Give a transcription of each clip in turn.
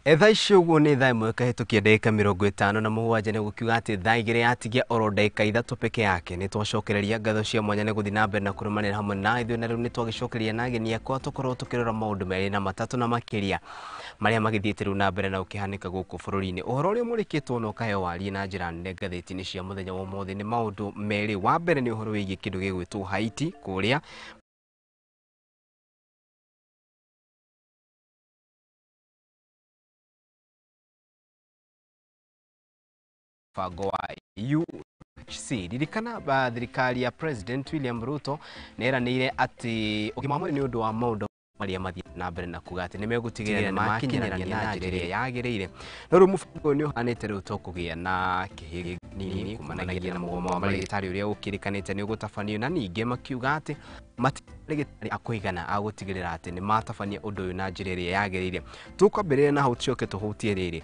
Thaa ici ũguo nĩ thaa 1 kahĩtũkia ndagĩka 57 nĩ gũkiuga atĩ thaa 2 yatigia oro ndagĩka 3 peke yake. Nĩ twacokereria ngatho cia mwanya nĩ gũthiĩ na mbere na kũrũmanĩra hamwe na ithuĩ, na rĩu nĩ twagĩcokeria na ageni akwa tũkorwo tũkĩrora maũndũ merĩ na matatũ na makĩria marĩa magĩthiĩte rĩu na mbere na gũkĩhanĩka gũkũ bũrũri-inĩ. Ũhoro ũrĩa ũmũrĩkĩtwo na ũkaheo warie na njĩra nene ngathĩti-inĩ cia mũthenya wa ũmũthĩ nĩ maũndũ merĩ. Wa mbere nĩ ũhoro wĩgiĩ kĩndũ gĩgwĩtwo Haiti kũrĩa mũbango wa UHC. Ririkana thirikari ya President William Ruto nĩ eranĩire atĩ ũgima wa mwĩrĩ nĩ ũndũ wa maũndũ marĩa mathiĩ na mbere na kuga atĩ nĩ megũtigĩrĩra nĩ makinyĩrania na njĩra ĩrĩa yagĩrĩire. No rĩu mũbango ũyũ nĩ ũhanĩte rĩu tũkũgĩa na kĩhĩnini kumanagia na mũgomo wa marĩgĩtarĩ ũrĩa ũkĩrĩkanĩte nĩ ũgũtabanio, na ningĩ makiuga atĩ matirĩ a kũigana a gũtigĩrĩra atĩ nĩ matabania ũndũ ũyũ na njĩra ĩrĩa yagĩrĩire. Tũkwambĩrĩria na hau tũcoke tũhutie rĩrĩ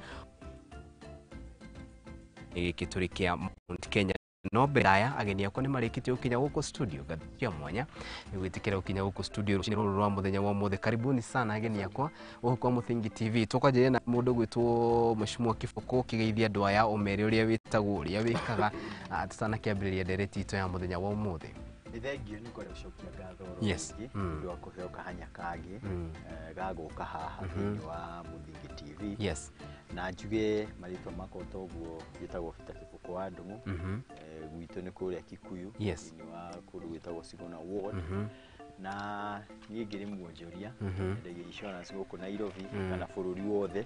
gĩkĩ tũrĩ kĩa Mount Kenya. No mbere aya ageni akwa nĩ marĩkĩtie gũkinya gũkũ studio, ngatho cia mwanya nĩ gwĩtĩkĩra gũkinya gũkũ studio rũcinĩ rũrũ rwa mũthenya wa ũmũthĩ. Karibuni sana ageni akwa gũkũ kwa Mũthingi TV. Tũkwanjĩrĩria na mũndũ gwĩtwo Mheshimiwa Kiboko, ũkĩgeithia andũ aya ũmere ũrĩa wĩtagwo, ũrĩa wĩkaga, tũtanakĩambĩrĩria ndereti itũ ya mũthenya wa ũmũthĩ. Nĩ thengio nĩ kwenda gũcokia ngatho oro rĩngĩ nĩ ũndũ wa kũheo kahanya kangĩ ga gũka haha thĩinĩ wa Mũthingi TV. Na njuge marĩtwa makwa toguo njĩtagwo Peter Kiboko wa Ndung'u. Gwitũ nĩ kũrĩa Kikuyu, thĩinĩ wa kũndũ gwĩtagwo Sigona Ward. Na niĩ ngĩrĩ mwonjoria, nyendagia insurance gũkũ Nairobi kana bũrũri wothe.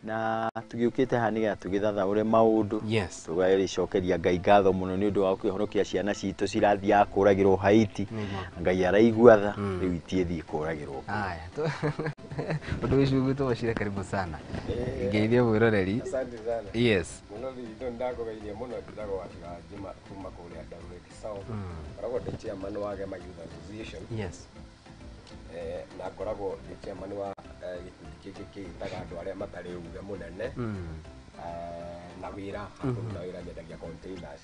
Na tũgĩũkĩte haha nĩgetha tũgĩthathaũre maũndũ. Tũgagĩcokeria Ngai ngatho mũno nĩ ũndũ wa kũhonokia ciana citũ cirathiaga kũragĩrwo Haiti. Ngai araigua tha, rĩu itiĩthiĩ kũragĩrwo. Haya, ũndũ ũcio ũgwĩtwo Wachira, karibu sana. Ngeithia mwĩroreri. Asante sana. Mũno witũ ndakũgeithia mũno, njĩtagwo Wachira Njuma kuma kũrĩa Dagoretti South. Ngoragwo ndĩ chairman wa Gema Youth Association. Na ngoragwo ndĩ chairman wa gĩkundi gĩkĩ kĩĩtaga andũ arĩa matarĩ uge mũnene. Na wĩra, kũruta wĩra nyendagia containers.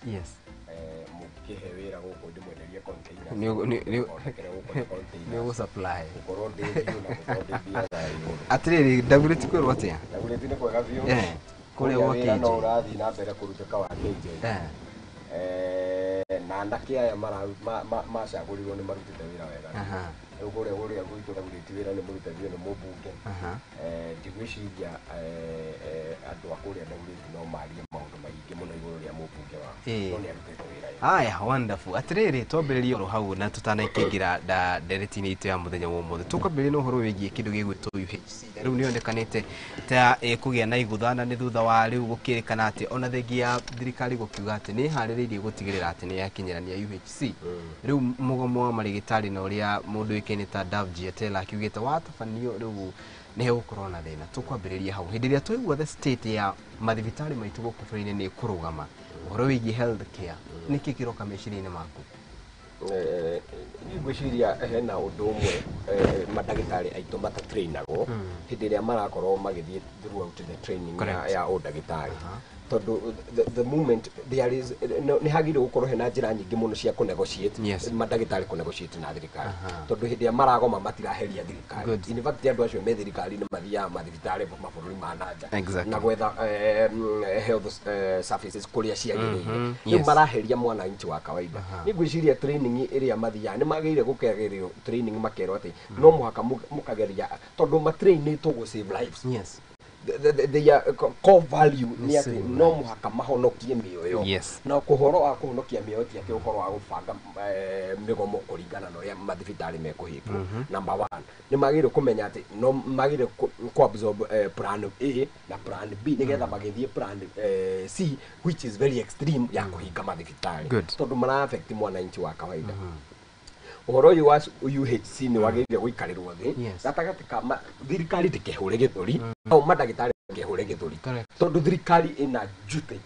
Mũngĩkĩhe wĩra gũkũ ndĩmwenderie containers. Thondekere gũkũ na containers. Nĩ ũgũ-supply. Gũkorwo ndĩ biũ na gũkorwo ndĩ biacara igũrũ. Atĩrĩrĩ, Dagoretti kwĩrwo atĩa? Dagoretti nĩ kwega biũ. Kũrĩa Kũrĩa gwa wĩra no KJ. ũrathiĩ na mbere kũrutĩka wa KJ. Na anake aya macagũrirwo nĩ marutĩte wĩra wega. Rĩu kũrĩa gwitũ Dagoretti wĩra nĩ mũrute biũ nĩ mũmbunge. Ndigwĩciria andũ a kũrĩa Dagoretti no marie maũndũ maingĩ mũno igũrũ rĩa mũmbunge wao. No nĩ arutĩte wĩra wega. Haya, wonderful. Atĩrĩrĩ, twambĩrĩrie oro hau na tũtanakĩingĩra ndereti-inĩ itũ ya mũthenya wa ũmũthĩ. Tũkwambĩrĩria na ũhoro wĩgiĩ kĩndũ gĩgwĩtwo UHC. Na rĩu nĩyonekanĩte ta ĩkũgĩa na igũtha, na nĩ thutha wa rĩu gũkĩrĩkana atĩ ona thengia ya thirikari gũkiuga atĩ nĩ ĩharĩrĩirie gũtigĩrĩra atĩ nĩ yakinyĩrania UHC. Rĩu mũgomo wa marĩgĩtarĩ na ũrĩa mũndũ ũĩkaine ta Davji Atela akiugĩte watabanio rĩu nĩ hegũkorwo na thĩna. Tũkwambĩrĩria hau hĩndĩ ĩrĩa twaigua the state ya mathibitarĩ maitũ gũkũ bũrũri-inĩ nĩ ĩkũrũgama, ũhoro wĩgiĩ health care nĩkĩ kĩroka meciria-inĩ maku? Niĩ ngwĩciria hena ũndũ ũmwe mandagĩtarĩ aitũ matatrainagwo hĩndĩ ĩrĩa marakorwo magĩthiĩ throughout the training ya ũndagĩtarĩ. Tondũ the moment there is nĩ hagĩrĩirwo gũkorwo hena njĩra nyingĩ mũno cia kũnegotiate, mandagĩtarĩ kũnegotiate na thirikari. Tondũ hĩndĩ ĩrĩa maragoma matiraheria thirikari. In fact andũ acio me thirikari nĩ mathiaga mathibitarĩ mabũrũri ma na nja na gwetha health services kũrĩa ciagĩrĩire. Rĩu maraheria mwananchi wa kawaida. Niĩ ngwĩciria training ĩrĩa mathiaga nĩ magĩrĩire gũkegerio training makerwo atĩ no mũhaka mũkageria tondũ matrainĩtwo gũ save lives. Their core value nĩ atĩ no mũhaka mahonokie mĩoyo. Na ũhoro wa kũhonokia mĩoyo ti atĩ ũhoro wa gũbanga mĩgomo kũringana na ũrĩa mathibitarĩ mekũhingwo. Number one, nĩ magĩrĩirwo kũmenya atĩ no magĩrĩirwo kũ absorb plan A na plan B nĩgetha magĩthiĩ plan C which is very extreme ya kũhinga mathibitarĩ. Tondũ mara affect mwananchi wa kawaida. Ũhoro ũyũ wa UHC nĩ wagĩrĩire gũikarĩrwo thĩ gatagatĩ ka thirikari ndĩkehũre gĩthũri, nao mandagĩtarĩ ndĩkehũre gĩthũri. Tondũ thirikari ĩna duty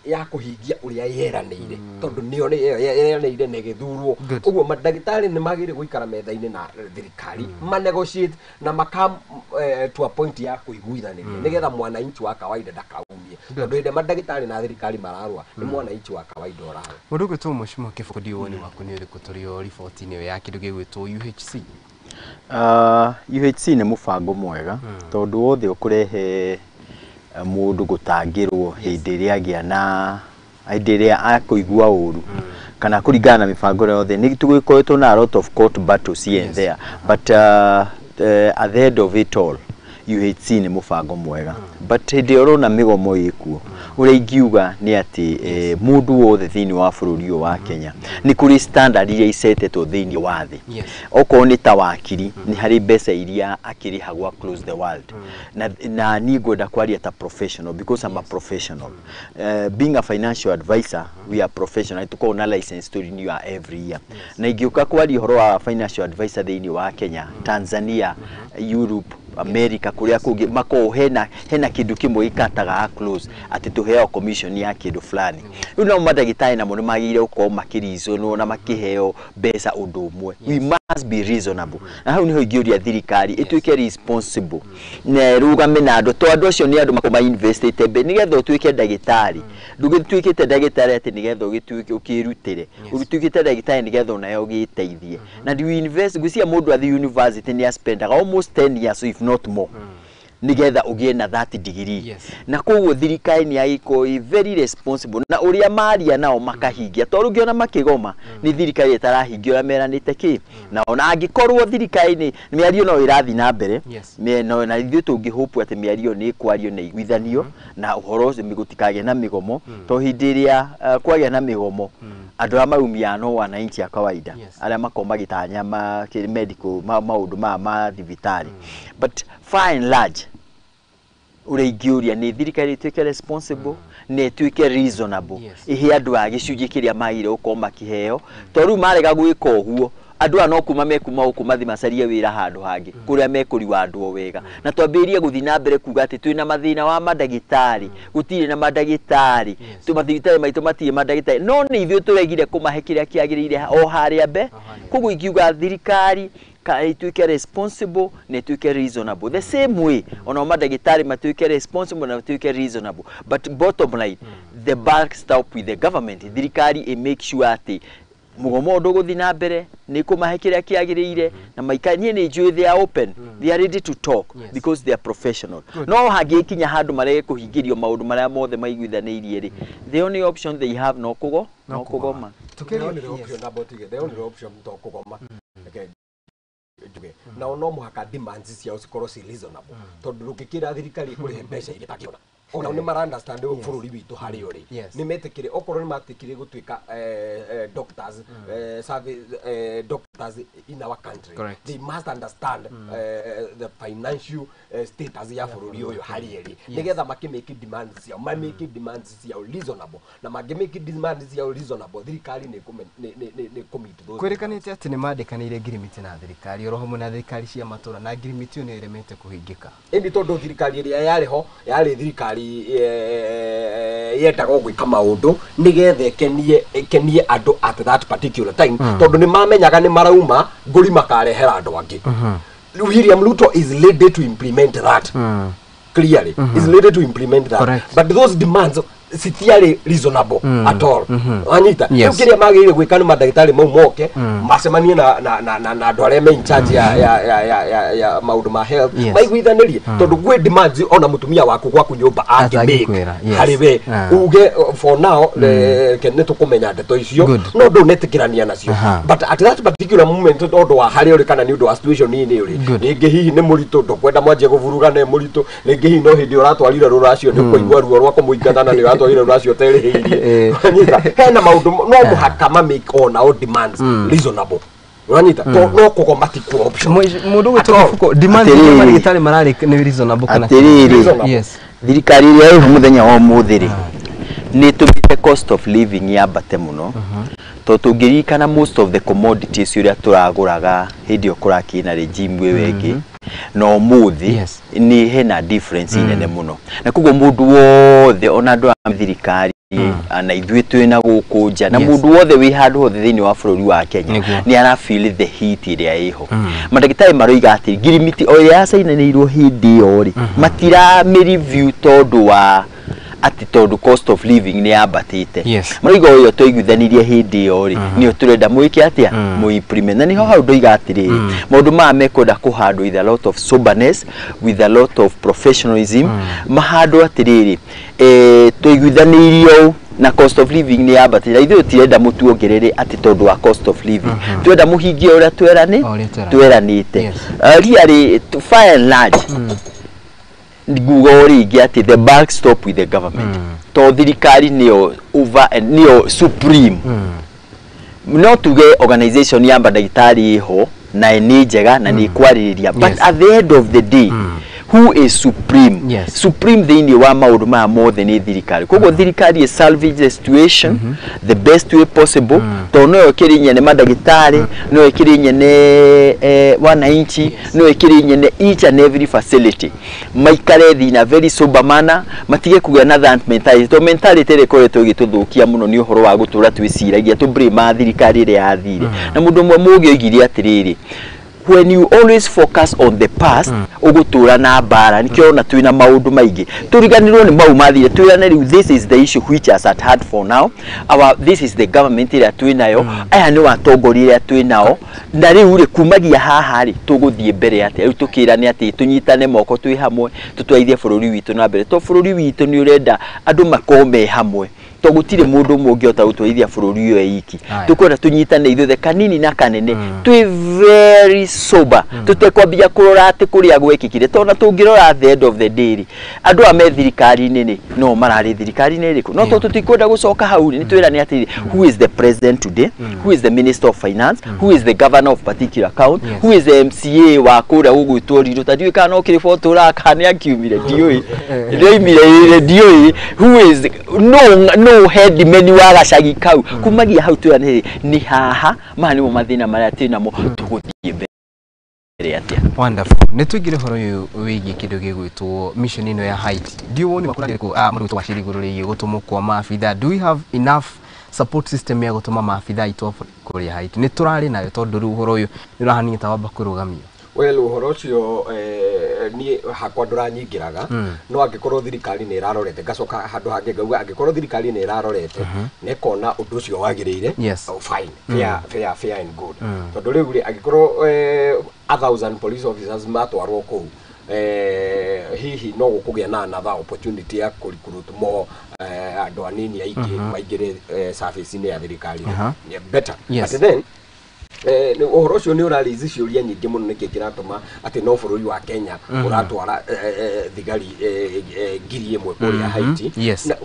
ya kũhingia ũrĩa yeranĩire, tondũ nĩyo yeranĩire na ĩgĩthurwo. Ũguo mandagĩtarĩ nĩ magĩrĩire gũikara metha-inĩ na thirikari, ma negotiate na maka to a point ya kũiguithanĩria nĩgetha mwananchi wa kawaida ndakaumie. Tondũ hĩndĩ ĩrĩa mandagĩtarĩ na thirikari mararũa, nĩ mwananchi wa kawaida ũrarũa. Mũndũ ũgwĩtwo Mheshimiwa Kiboko, ndiũĩ woni waku nĩ ũrĩkũ tũrĩ o riboti-inĩ ĩyo ya kĩndũ gĩgwĩtwo UHC? UHC nĩ mũbango mwega tondũ wothe ũkũrehe mũndũ gũtangĩrwo hĩndĩ ĩrĩa agĩa na hĩndĩ ĩrĩa akũigua ũru kana kũringana na mĩbango ĩrĩa yothe nĩ tũgĩkoretwo na a lot of court battles here and there, but at the end of it all UHC nĩ mũbango mwega. But hĩndĩ ĩrĩa ũrona mĩgomo ĩkuo, ũrĩa ingiuga nĩ atĩ mũndũ wothe thĩinĩ wa bũrũri ũyũ wa Kenya nĩ kũrĩ standard iria icetetwo thĩinĩ wa thĩ. Okorwo nĩ ta wakiri, nĩ harĩ mbeca iria akĩrĩhagwo across the world. Na niĩ ngwenda kwaria ta professional because I'm a professional. Being a financial advisor, we are professional, tũkoragwo na license to renew every year. Na ingĩũka kwaria ũhoro wa financial advisor thĩinĩ wa Kenya, Tanzania, Europe, America, kũrĩa kũngĩ makoragwo hena kĩndũ kĩmwe gĩkataga close atĩ tũheo commission ya kĩndũ fulani. Rĩu nao mandagĩtarĩ namo nĩ magĩrĩire gũkorwo makĩreasonwo na makĩheo mbeca ũndũ ũmwe. We must be reasonable. Na hau nĩho ingĩũria thirikari ĩtuĩke responsible na ĩrũgame na andũ, to andũ acio nĩ andũ makoragwo mainvestĩte nĩgetha ũtuĩke ndagĩtarĩ. Ndũgĩtuĩkĩte ndagĩtarĩ atĩ nĩgetha ũgĩtuĩke ũkĩrutĩre, ũtuĩkĩte ndagĩtarĩ nĩgetha onawe ũgĩteithie. Na you invest, ngwĩciria mũndũ athiĩ university nĩ aspendaga almost 10 years if not more nigetha ũgĩe na that degree. Na koguo thirikari nĩ yagĩkorwo ĩ very responsible na ũrĩa maria nao makahingia, tondũ ũngĩona makĩgoma nĩ thirikari ĩtarahingia ũrĩa meranĩte kĩ. Na ona angĩkorwo thirikari nĩ mĩario no ĩrathiĩ na mbere, na ithuĩ tũngĩhope atĩ mĩario nĩ ĩkwario na iguithanio na ũhoro ũcio gũtikagĩe na mĩgomo, tondũ hĩndĩ ĩrĩa kwagĩa na mĩgomo andũ arĩa maumiaga no wananchi a kawaida arĩa makoragwo magĩtanya medical maũndũ maya ma thibitarĩ. But far and large ũrĩa ingĩũria nĩ thirikari ĩtuĩke responsible na ĩtuĩke reasonable, ĩhe andũ a gĩcunjĩ kĩrĩa magĩrĩire gũkorwo makĩheo, tondũ rĩu marega gwĩka ũguo andũ aya no kuma mekuma gũkũ mathiĩ macarie wĩra handũ hangĩ kũrĩa mekũriwa andũ o wega. Na twambĩrĩrie gũthiĩ na mbere kuga atĩ twĩna mathĩna wa mandagĩtarĩ, gũtirĩ na mandagĩtarĩ, mathibitarĩ maitũ matirĩ mandagĩtarĩ, no nĩ ithuĩ tũregire kũmahe kĩrĩa kĩagĩrĩire o harĩa mbe. Koguo ingiuga thirikari ĩtuĩke responsible na ĩtuĩke reasonable the same way ona mandagĩtarĩ matuĩke responsible na matuĩke reasonable. But bottom line, the buck stop with the government. Thirikari ĩ make sure atĩ mũgomo ndũgũthiĩ na mbere, nĩ kũmahe kĩrĩa kĩagĩrĩire na maika. Niĩ nĩ njũĩ they are open, they are ready to talk because they are professional. No hangĩkinya handũ marege kũhingĩrio maũndũ marĩa mothe maiguithanĩirie rĩ, the only option they have no kũgo no kũgoma. The only option about it, the only option to kũgoma. Reke njuge nao no mũhaka demands ciao cikorwo ci reasonable, tondũ ndũngĩkĩra thirikari ĩkũrĩhe mbeca iria ĩtakĩona. Ona nĩ mara understand bũrũri witũ harĩ ũrĩ, nĩ metĩkĩre okorwo nĩ metĩkĩre gũtuĩka doctors, service doctors in our country, they must understand the financial status ya bũrũri ũyũ harĩ ĩrĩ, nĩgetha makĩmake demands ciao, mamake demands ciao reasonable. Na mangĩmake demands ciao reasonable, thirikari nĩ nĩ kũmeet those. Kwĩrĩkanĩte atĩ nĩ mandĩkanĩire ngirimiti na thirikari oro hamwe na thirikari cia matũra, na ngirimiti ĩyo nĩ ĩremete kũhingĩka. Ĩndĩ tondũ thirikari ĩrĩa yarĩ ho yarĩ thirikari yendaga gwĩka maũndũ nĩgetha ĩkenie andũ at that particular time, tondũ nĩ mamenyaga nĩ marauma ngũri makarehera andũ angĩ. William Ruto is ready to implement that, clearly is ready to implement that, but those demands citiarĩ reasonable at all. Wanyita? Yes. Rĩu kĩrĩa magĩrĩire gwĩka nĩ mandagĩtarĩ mau moke macemanie na andũ arĩa me in charge ya maũndũ ma health, maiguithanĩrie, tondũ gwĩ demands ona mũtumia waku gwaku nyũmba angĩmake Atangĩkwĩra, yes. harĩ we uge for now reke nĩ tũkũmenya ndeto icio, no ndũnetĩkĩrania nacio. But at that particular moment, tondũ wa harĩa ũrĩ kana nĩ ũndũ wa situation inĩ ũrĩ, rĩngĩ hihi nĩ mũritũ, ndũkwenda mwanjie kũburugana, nĩ mũritũ, rĩngĩ hihi no hĩndĩ ũratwarire rũracio, nĩ ũkũigua ruo rwa kũmũingata na nĩ ũratwarire rũracio ũterĩhĩirie. Wanyita? Hena maũndũ no mũhaka ma make onao demands reasonable. Wanyita? To no kũgoma ti kuo option. Mũndũ At all. gwĩtwo Mũfuko, demand Atĩrĩrĩ. iria mandagĩtarĩ mararĩ nĩ reasonable kana? Atĩrĩrĩ. Reasonable. Thirikari ĩrĩa ĩho mũthenya wa ũmũthĩ rĩ, nĩ ĩtũmĩte cost of living yambate mũno, tondũ tũngĩririkana most of the commodities ũrĩa tũragũraga hĩndĩ ĩyo kũrakĩrĩ na regime ĩyo ĩngĩ na ũmũthĩ, nĩ hena difference nene mũno. Na koguo mũndũ wothe, ona andũ a thirikari na ithuĩ twĩ na gũkũ nja na mũndũ wothe wĩ handũ hothe thĩinĩ wa bũrũri wa Kenya nĩ ara feel the heat ĩrĩa ĩho. Mandagĩtarĩ maroiga atĩ ngirimiti o ĩrĩa yacainanĩirwo hĩndĩ ĩyo rĩ, matiramĩ review tondũ wa Atĩ tondũ cost of living nĩ yambatĩte, marauga ũyũ twaiguithanirie hĩndĩ ĩyo rĩ, nĩyo tũrenda mwĩke atĩa, mũ implement. Na nĩho hau ndoiga atĩrĩrĩ, maũndũ maya mekwenda kũhandwo with a lot of soberness, with a lot of professionalism. Mahandwo atĩrĩrĩ, twaiguithanirie ũũ na cost of living nĩ yambatĩte, na ithuĩ tũtirenda mũtuongerere atĩ tondũ wa cost of living, twenda mũhingie ũrĩa tweranĩte. Really, by and large, nguga o rĩngĩ atĩ the buck stop with the government, to thirikari nĩyo over nĩyo supreme. No tuge organization ya mandagĩtarĩ ĩho na nĩ njega na nĩ ĩkwarĩrĩria, but at the end of the day, who is supreme? Supreme thĩinĩ wa maũndũ maya mothe nĩ thirikari. Koguo thirikari ĩ salvage the situation the best way possible, tondũ noyo ĩkĩrĩ nyene mandagĩtarĩ, noyo ĩkĩrĩ nyene wananchi, noyo ĩkĩrĩ nyene each and every facility. Maikare thĩ in a very sober manner, matige kũgĩa na that mentality, tondũ mentality ĩrĩa ĩkoretwo ĩgĩtũthũkia mũno nĩ ũhoro wa gũtũra twĩciragia tũ blame thirikari ĩrĩa yathire. Na mũndũ ũmwe mũũgĩ oigire atĩrĩrĩ, when you always focus on the past, ũgũtũra na mbara. Nĩkĩo ona twĩna maũndũ maingĩ, tũriganĩrwo nĩ mau mathire, twĩrane rĩu this is the issue which is at hand for now. Our this is the government ĩrĩa twĩnayo, aya nĩ watongoria ĩrĩa twĩnao, na rĩu rĩ, kumagia haha rĩ, tũgũthiĩ mbere atĩa? Rĩu tũkĩrane atĩ tũnyitane moko twĩ hamwe, tũtwarithie bũrũri witũ na mbere, to bũrũri witũ nĩ ũrenda andũ makorwo me hamwe, to gũtirĩ mũndũ ũmwe ũngĩhota gũtwarithia bũrũri ũyũ e iki. Tũkwenda tũnyitane ithuothe, kanini na kanene, twĩ very sober, tũtekwambia kũrora atĩ kũrĩa gwekĩkire, tondũ ona tũngĩrora at the end of the day rĩ, andũ aya me thirikari-inĩ rĩ, no mararĩ thirikari-inĩ ĩrĩkũ? No tondũ tũtikwenda gũcoka hau rĩ, nĩ twĩrane atĩrĩ, who is the president today, who is the minister of finance, who is the governor of particular county, who is the MCA wa kũrĩa gũgwĩtwo Rirũ, ta ndiũĩ kana no kĩrĩbo tũraga kana nĩ akiumire, ndiũĩ ndioimire, ndiũĩ who is no headman wa gacagi kau. Kumagia hau twĩrane nĩ haha, maya nĩmo mathĩna marĩa twĩnamo, tũgũthiĩ mbere atĩa? Wonderful. Nĩ tũingĩre ũhoro ũyũ wĩgiĩ kĩndũ gĩgwĩtwo mission ĩno ya Haiti. Ndiũ woni waku ũrĩkũ, mũndũ gwĩtwo Wachiri, igũrũ rĩgiĩ gũtũmwo kwa maabitha? Do we have enough support system ya gũtũma maabitha aitũ a bũrũri kũrĩa Haiti? Nĩ tũrarĩ nayo? Tondũ rĩu ũhoro ũyũ nĩ ũrahania ta wamba kũrũgamio. Well, ũhoro ũcio niĩ hakwa ndũranyingĩraga, no angĩkorwo thirikari nĩ ĩrarorete, ngacoka handũ hangĩ ngauga angĩkorwo thirikari nĩ ĩrarorete na ĩkona ũndũ ũcio wagĩrĩire, oh, fine, fair, fair, fair and good. Tondũ rĩu rĩ, angĩkorwo 1,000 police officers matwarwo kũu, hihi no gũkũgĩa na another opportunity ya kũ recruit more andũ anini aingĩ maingĩre service-inĩ ya thirikari. Yeah, better. But then ũhoro ũcio nĩ ũrarĩici ciũria nyingĩ mũno. Nĩkĩ kĩratũma atĩ no bũrũri wa Kenya ũratwara thigari 1,000 kũrĩa Haiti? Na,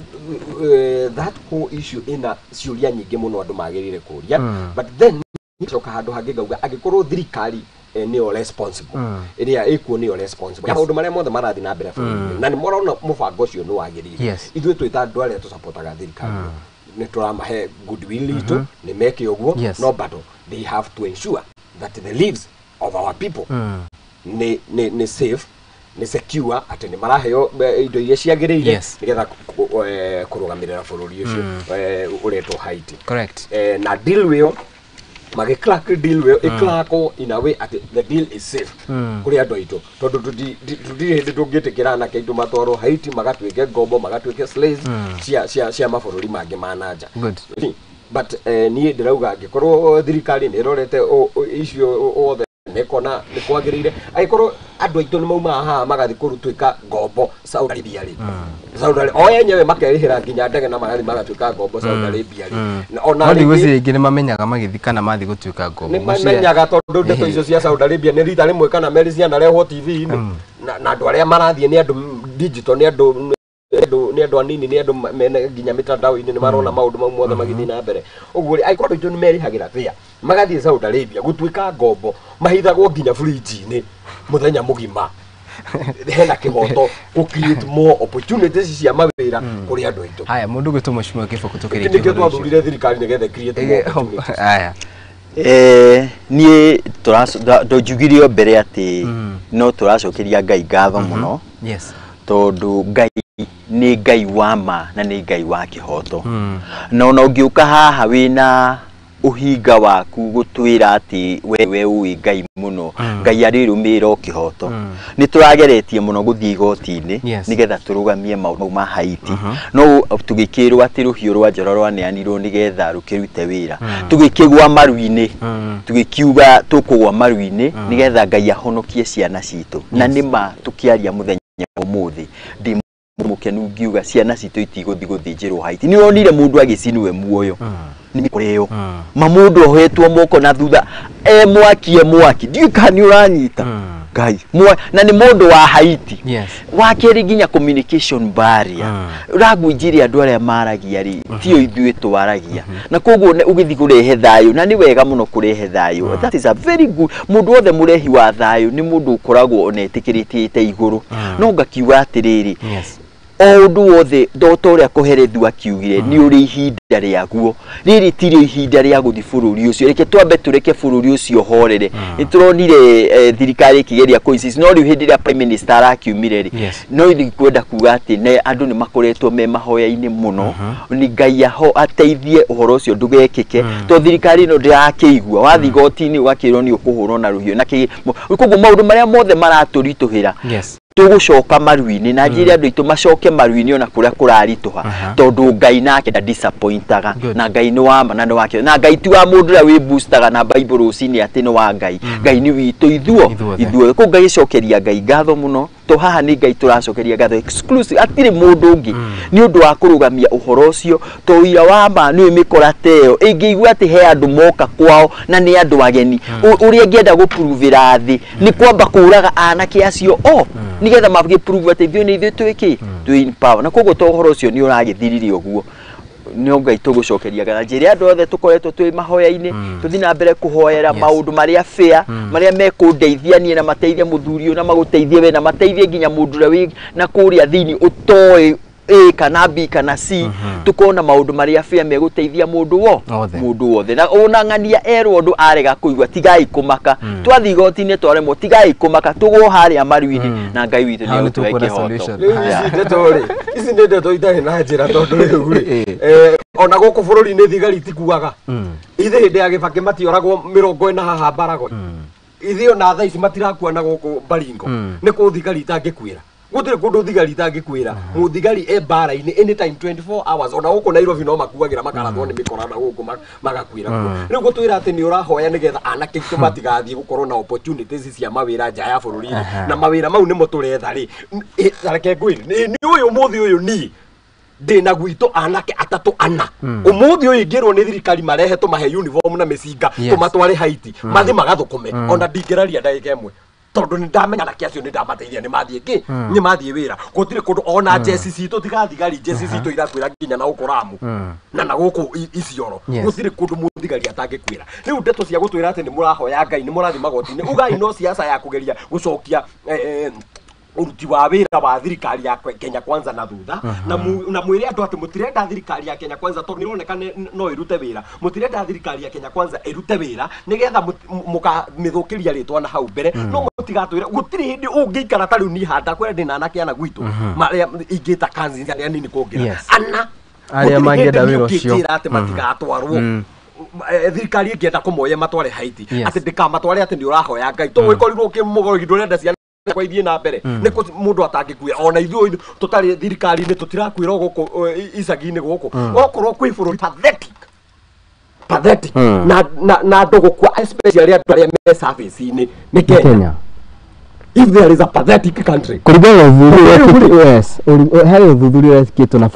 that whole issue ĩna ciũria nyingĩ mũno andũ magĩrĩire kũria. But then coka handũ hangĩ ngauga angĩkorwo thirikari nĩyo responsible, ĩrĩa ĩkuo nĩyo responsible ya maũndũ marĩa mothe marathiĩ na mbere bũrũri-inĩ, na nĩ marona mũbango ũcio nĩ wagĩrĩire, ithuĩ twĩ ta andũ arĩa tũcapotaga thirikari nĩ tũramahe goodwill itũ nĩ meke ũguo. No bado they have to ensure that the lives of our people nĩ safe, nĩ secure, atĩ nĩ maraheo indo iria ciagĩrĩire nĩgetha kũrũgamĩrĩra bũrũri ũcio ũretwo Haiti. Na deal ĩyo magĩ deal ĩyo ĩcrackwo in a way atĩ the deal is safe kũrĩ andũ aitũ, tondũ tũtirĩ hĩndĩ tũngĩtĩkĩra anake aitũ matwarwo Haiti magatuĩke ngombo, magatuĩke slaves cia mabũrũri mangĩ ma nanja. But niĩ ndĩrauga angĩkorwo thirikari nĩ ĩrorete icio othe nĩ ĩkona nĩ kwagĩrĩire, angĩkorwo andũ aitũ nĩ maumaga haha magathiĩ kũtuĩka ngombo Saudi Arabia rĩ, Saudi Arabia o enyewe makerĩhĩra nginya ndege na magathiĩ magatuĩka ngombo Saudi Arabia rĩ. Na ona No ndigwĩciria ingĩ nĩ mamenyaga magĩthiĩ kana mathiĩ gũtuĩka ngombo. Nĩ mamenyaga, tondũ ndeto icio cia Saudi Arabia nĩ rita rĩmwe kana merĩ cianarehwo TV-inĩ, na andũ arĩa marathiĩ nĩ andũ digital, nĩ andũ anini, nĩ andũ mena nginya mitandao-inĩ, nĩ marona maũndũ mau mothe magĩthiĩ na mbere ũguo rĩ. Angĩkorwo andũ aitũ nĩ merĩhagĩra fare magathiĩ Saudi Arabia gũtuĩka ngombo, mahithagwo nginya fridge-inĩ mũthenya mũgima, hena kĩhoto gũ create more opportunities cia mawĩra kũrĩ andũ aitũ. Haya, mũndũ gwĩtwo Mheshimiwa Kĩboko, tũkĩrĩkia Nĩkĩo ũhoro ũcio. Twathurire thirikari nĩgetha create more opportunities. Haya. Niĩ ndonjugire o mbere atĩ no tũracokeria Ngai ngatho mũno, tondũ Ngai nĩ Ngai wa ma na nĩ Ngai wa kĩhoto. Na ona ũngĩũka haha wĩna Ũhinga waku gũtwĩra atĩ we ũĩ Ngai mũno, Ngai arĩrũmĩrĩra o kĩhoto. Nĩ tũrageretie mũno gũthiĩ igoti-inĩ nĩgetha tũrũgamie maũndũ ma Haiti, no tũgĩkĩrwo atĩ rũhiũ rwa njora rwaneanirwo nĩgetha rũkĩrute wĩra. Tũgĩkĩgwa maru-inĩ, tũgĩkiuga tũkũgwa maru-inĩ nĩgetha Ngai ahonokie ciana citũ. Na nĩma tũkĩaria mũthenya ũmũthĩ ndĩ mũkenu ngiuga ciana citũ itigũthiĩ gũthĩnjĩrwo Haiti. Nĩ wonire mũndũ agĩcinwo muoyo nĩ mĩkora ĩyo, ma mũndũ ohetwo moko na thutha e mwaki, e mwaki, ndiũĩ kana nĩ ũranyita. Ngai na nĩ mũndũ wa Haiti. Wa kerĩ, nginya communication barrier, language ĩrĩa andũ arĩa maragia rĩ tio ithuĩ twaragia, na koguo ũgĩthiĩ kũrehe thayũ, na nĩ wega mũno kũrehe thayũ, that is a very good. Mũndũ wothe mũrehi wa thayũ nĩ mũndũ ũkoragwo ona etĩkĩrĩte igũrũ. No ngakiuga atĩrĩrĩ, o ũndũ wothe ta ũrĩa Koherethu akiugire, nĩ ũrĩ ihinda rĩaguo. Rĩrĩ tirĩ ihinda rĩa gũthiĩ bũrũri ũcio. Reke twambe tũreke bũrũri ũcio ũhorere. Nĩ tũronire thirikari ĩkĩgeria kũ insist, no rĩu hĩndĩ ĩrĩa prime minister arakiumire rĩ, no kwenda kuga atĩ ne andũ nĩ makoretwo me mahoya-inĩ mũno, nĩ Ngai aho ateithie ũhoro ũcio ndũgekĩke, tondũ thirikari ĩno ndĩrakĩigua. Wathiĩ igoti-inĩ ũgakĩrwo nĩ ũkũhũrwo na rũhiũ na koguo maũndũ marĩa mothe maratũritũhĩra, tũgũcoka maru-inĩ na njĩre andũ aitũ macoke maru-inĩ ona kũrĩa kũraritũha, tondũ Ngai nake ndadisappointaga. Na Ngai nĩ wa ma na nĩ wake, na Ngai ti wa mũndũ ũrĩa wĩ boostaga na Bible rũcinĩ atĩ nĩ wa Ngai. Ngai nĩ witũ ithuo Ithuothe. Ithuothe. Koguo ngagĩcokeria Ngai ngatho mũno, to haha nĩ Ngai tũracokeria ngatho exclusive, hatirĩ mũndũ ũngĩ, nĩ ũndũ wa kũrũgamia ũhoro ũcio, to ũira wa ma nĩ mĩkora ta ĩyo ĩngĩigua atĩ he andũ moka kwao na nĩ andũ ageni. Ũrĩa ingĩenda gũpuruvĩra thĩ nĩ kwamba kũraga anake acio o nĩgetha magĩprove atĩ ithuĩ nĩ ithuĩ twĩ kĩ twĩ in power. Na koguo to ũhoro ũcio nĩ ũragĩthirire ũguo, nĩ Ngai tũgũcokeria ngatho. Njĩre andũ othe tũkoretwo twĩ mahoya-inĩ, tũthiĩ na mbere kũhoera maũndũ marĩa fair, marĩa mekũndeithia niĩ na mateithie mũthuri ũyũ na magũteithie we na mateithie nginya mũndũ ũrĩa wĩ na kũrĩa thĩinĩ ũtoĩ A kana B kana C. Tukona maũndũ marĩa fair megũteithia mũndũ wo Othe. Mũndũ wothe. Na ona ng'ania erwo ũndũ arega kũigua, tigai kũmaka. Twathiĩ igoti-inĩ twaremwo, tigai kũmaka, tũgwo harĩa maru-inĩ na Ngai witũ Hau nĩ nĩ egũtũhe tũkuona kĩhoto. solution. Rĩu ici ndeto rĩ, ici nĩ ndeto itarĩ na njĩra, tondũ rĩu rĩ, ona gũkũ bũrũri-inĩ thigari itikuaga. Ithe hĩndĩ ya Gĩbakĩ matioragwo 40 haha Mbaragwa? Ithe ona thaa ici matirakua na gũkũ Baringo? Nĩ kũ thigari itangĩkuĩra? Gũtirĩ kũndũ thigari itangĩkuĩra. Mũthigari e mbara-inĩ anytime, 24 hours. Ona gũkũ Nairobi no makuagĩra, makarathwo nĩ mĩkora na gũkũ magakuĩra kuo. Rĩu gũtwĩra atĩ nĩ ũrahoya nĩgetha anake aitũ matigathiĩ gũkorwo na opportunities cia mawĩra nja ya bũrũri, na mawĩra mau nĩmo tũretha rĩ, reke ngwĩre, nĩ ũyũ ũmũthĩ ũyũ niĩ ndĩna gwitũ anake atatũ ana. Ũmũthĩ ũyũ ingĩrwo nĩ thirikari marehe tũmahe uniform na mĩcinga, tũmatware Haiti mathi magathũkũme, ona ndingĩraria ndagĩka ĩmwe, tondũ nĩ ndamenya anake acio nĩ ndamateithia, nĩ mathiĩ kĩ nĩ mathiĩ wĩra. Gũtirĩ kũndũ ona jeci citũ, tiga thigari, jeci citũ irakwĩra nginya na gũkũ Ramu na gũkũ Isiolo. Gũtirĩ kũndũ mũthigari atangĩkwĩra. Rĩu ndeto cia gũtwĩra atĩ nĩ mũrahoya Ngai, nĩ mũrathiĩ magoti-inĩ, ugai no siasa ya kũgeria gũcokia ũruti wa wĩra wa thirikari ya Kenya Kwanza na thutha, na mwĩre andũ atĩ mũtirenda thirikari ya Kenya Kwanza tondũ nĩroneka no ĩrute wĩra. Mũtirenda thirikari ya Kenya Kwanza ĩrute wĩra nĩgetha mũkamĩthũkĩria rĩtwa na hau mbere. No mũtigatwĩre gũtirĩ hĩndĩ ũngĩikara ta rĩu niĩ handa kwĩra ndĩna anake ana gwitũ marĩa ingĩta cousins arĩa nini kũngĩra ana. Arĩa Gũtirĩ mangĩenda hĩndĩ wĩra ũcio. ũngĩnjĩra atĩ matigatwarwo. Thirikari ĩngĩenda kũmoya matware Haiti, atĩ ndĩkamatware atĩ nĩ ũrahoya Ngai, to gĩkorirwo kĩmũgoro ndũrenda ciana kwa ithiĩ na mbere nĩ kũ mũndũ atangĩkuĩra. Ona ithuĩ tũtarĩ thirikari-inĩ tũtirakuĩra o gũkũ icagi-inĩ gũkũ, okorwo kwĩ bũrũri pathetic, pathetic na andũ gũkua, especially andũ arĩa me service-inĩ, nĩ Kenya. Kenya. If there is a pathetic country. Kũringana na ũthuthuria Rĩu rĩ. Yes, harĩ ũthuthuria wekĩtwo na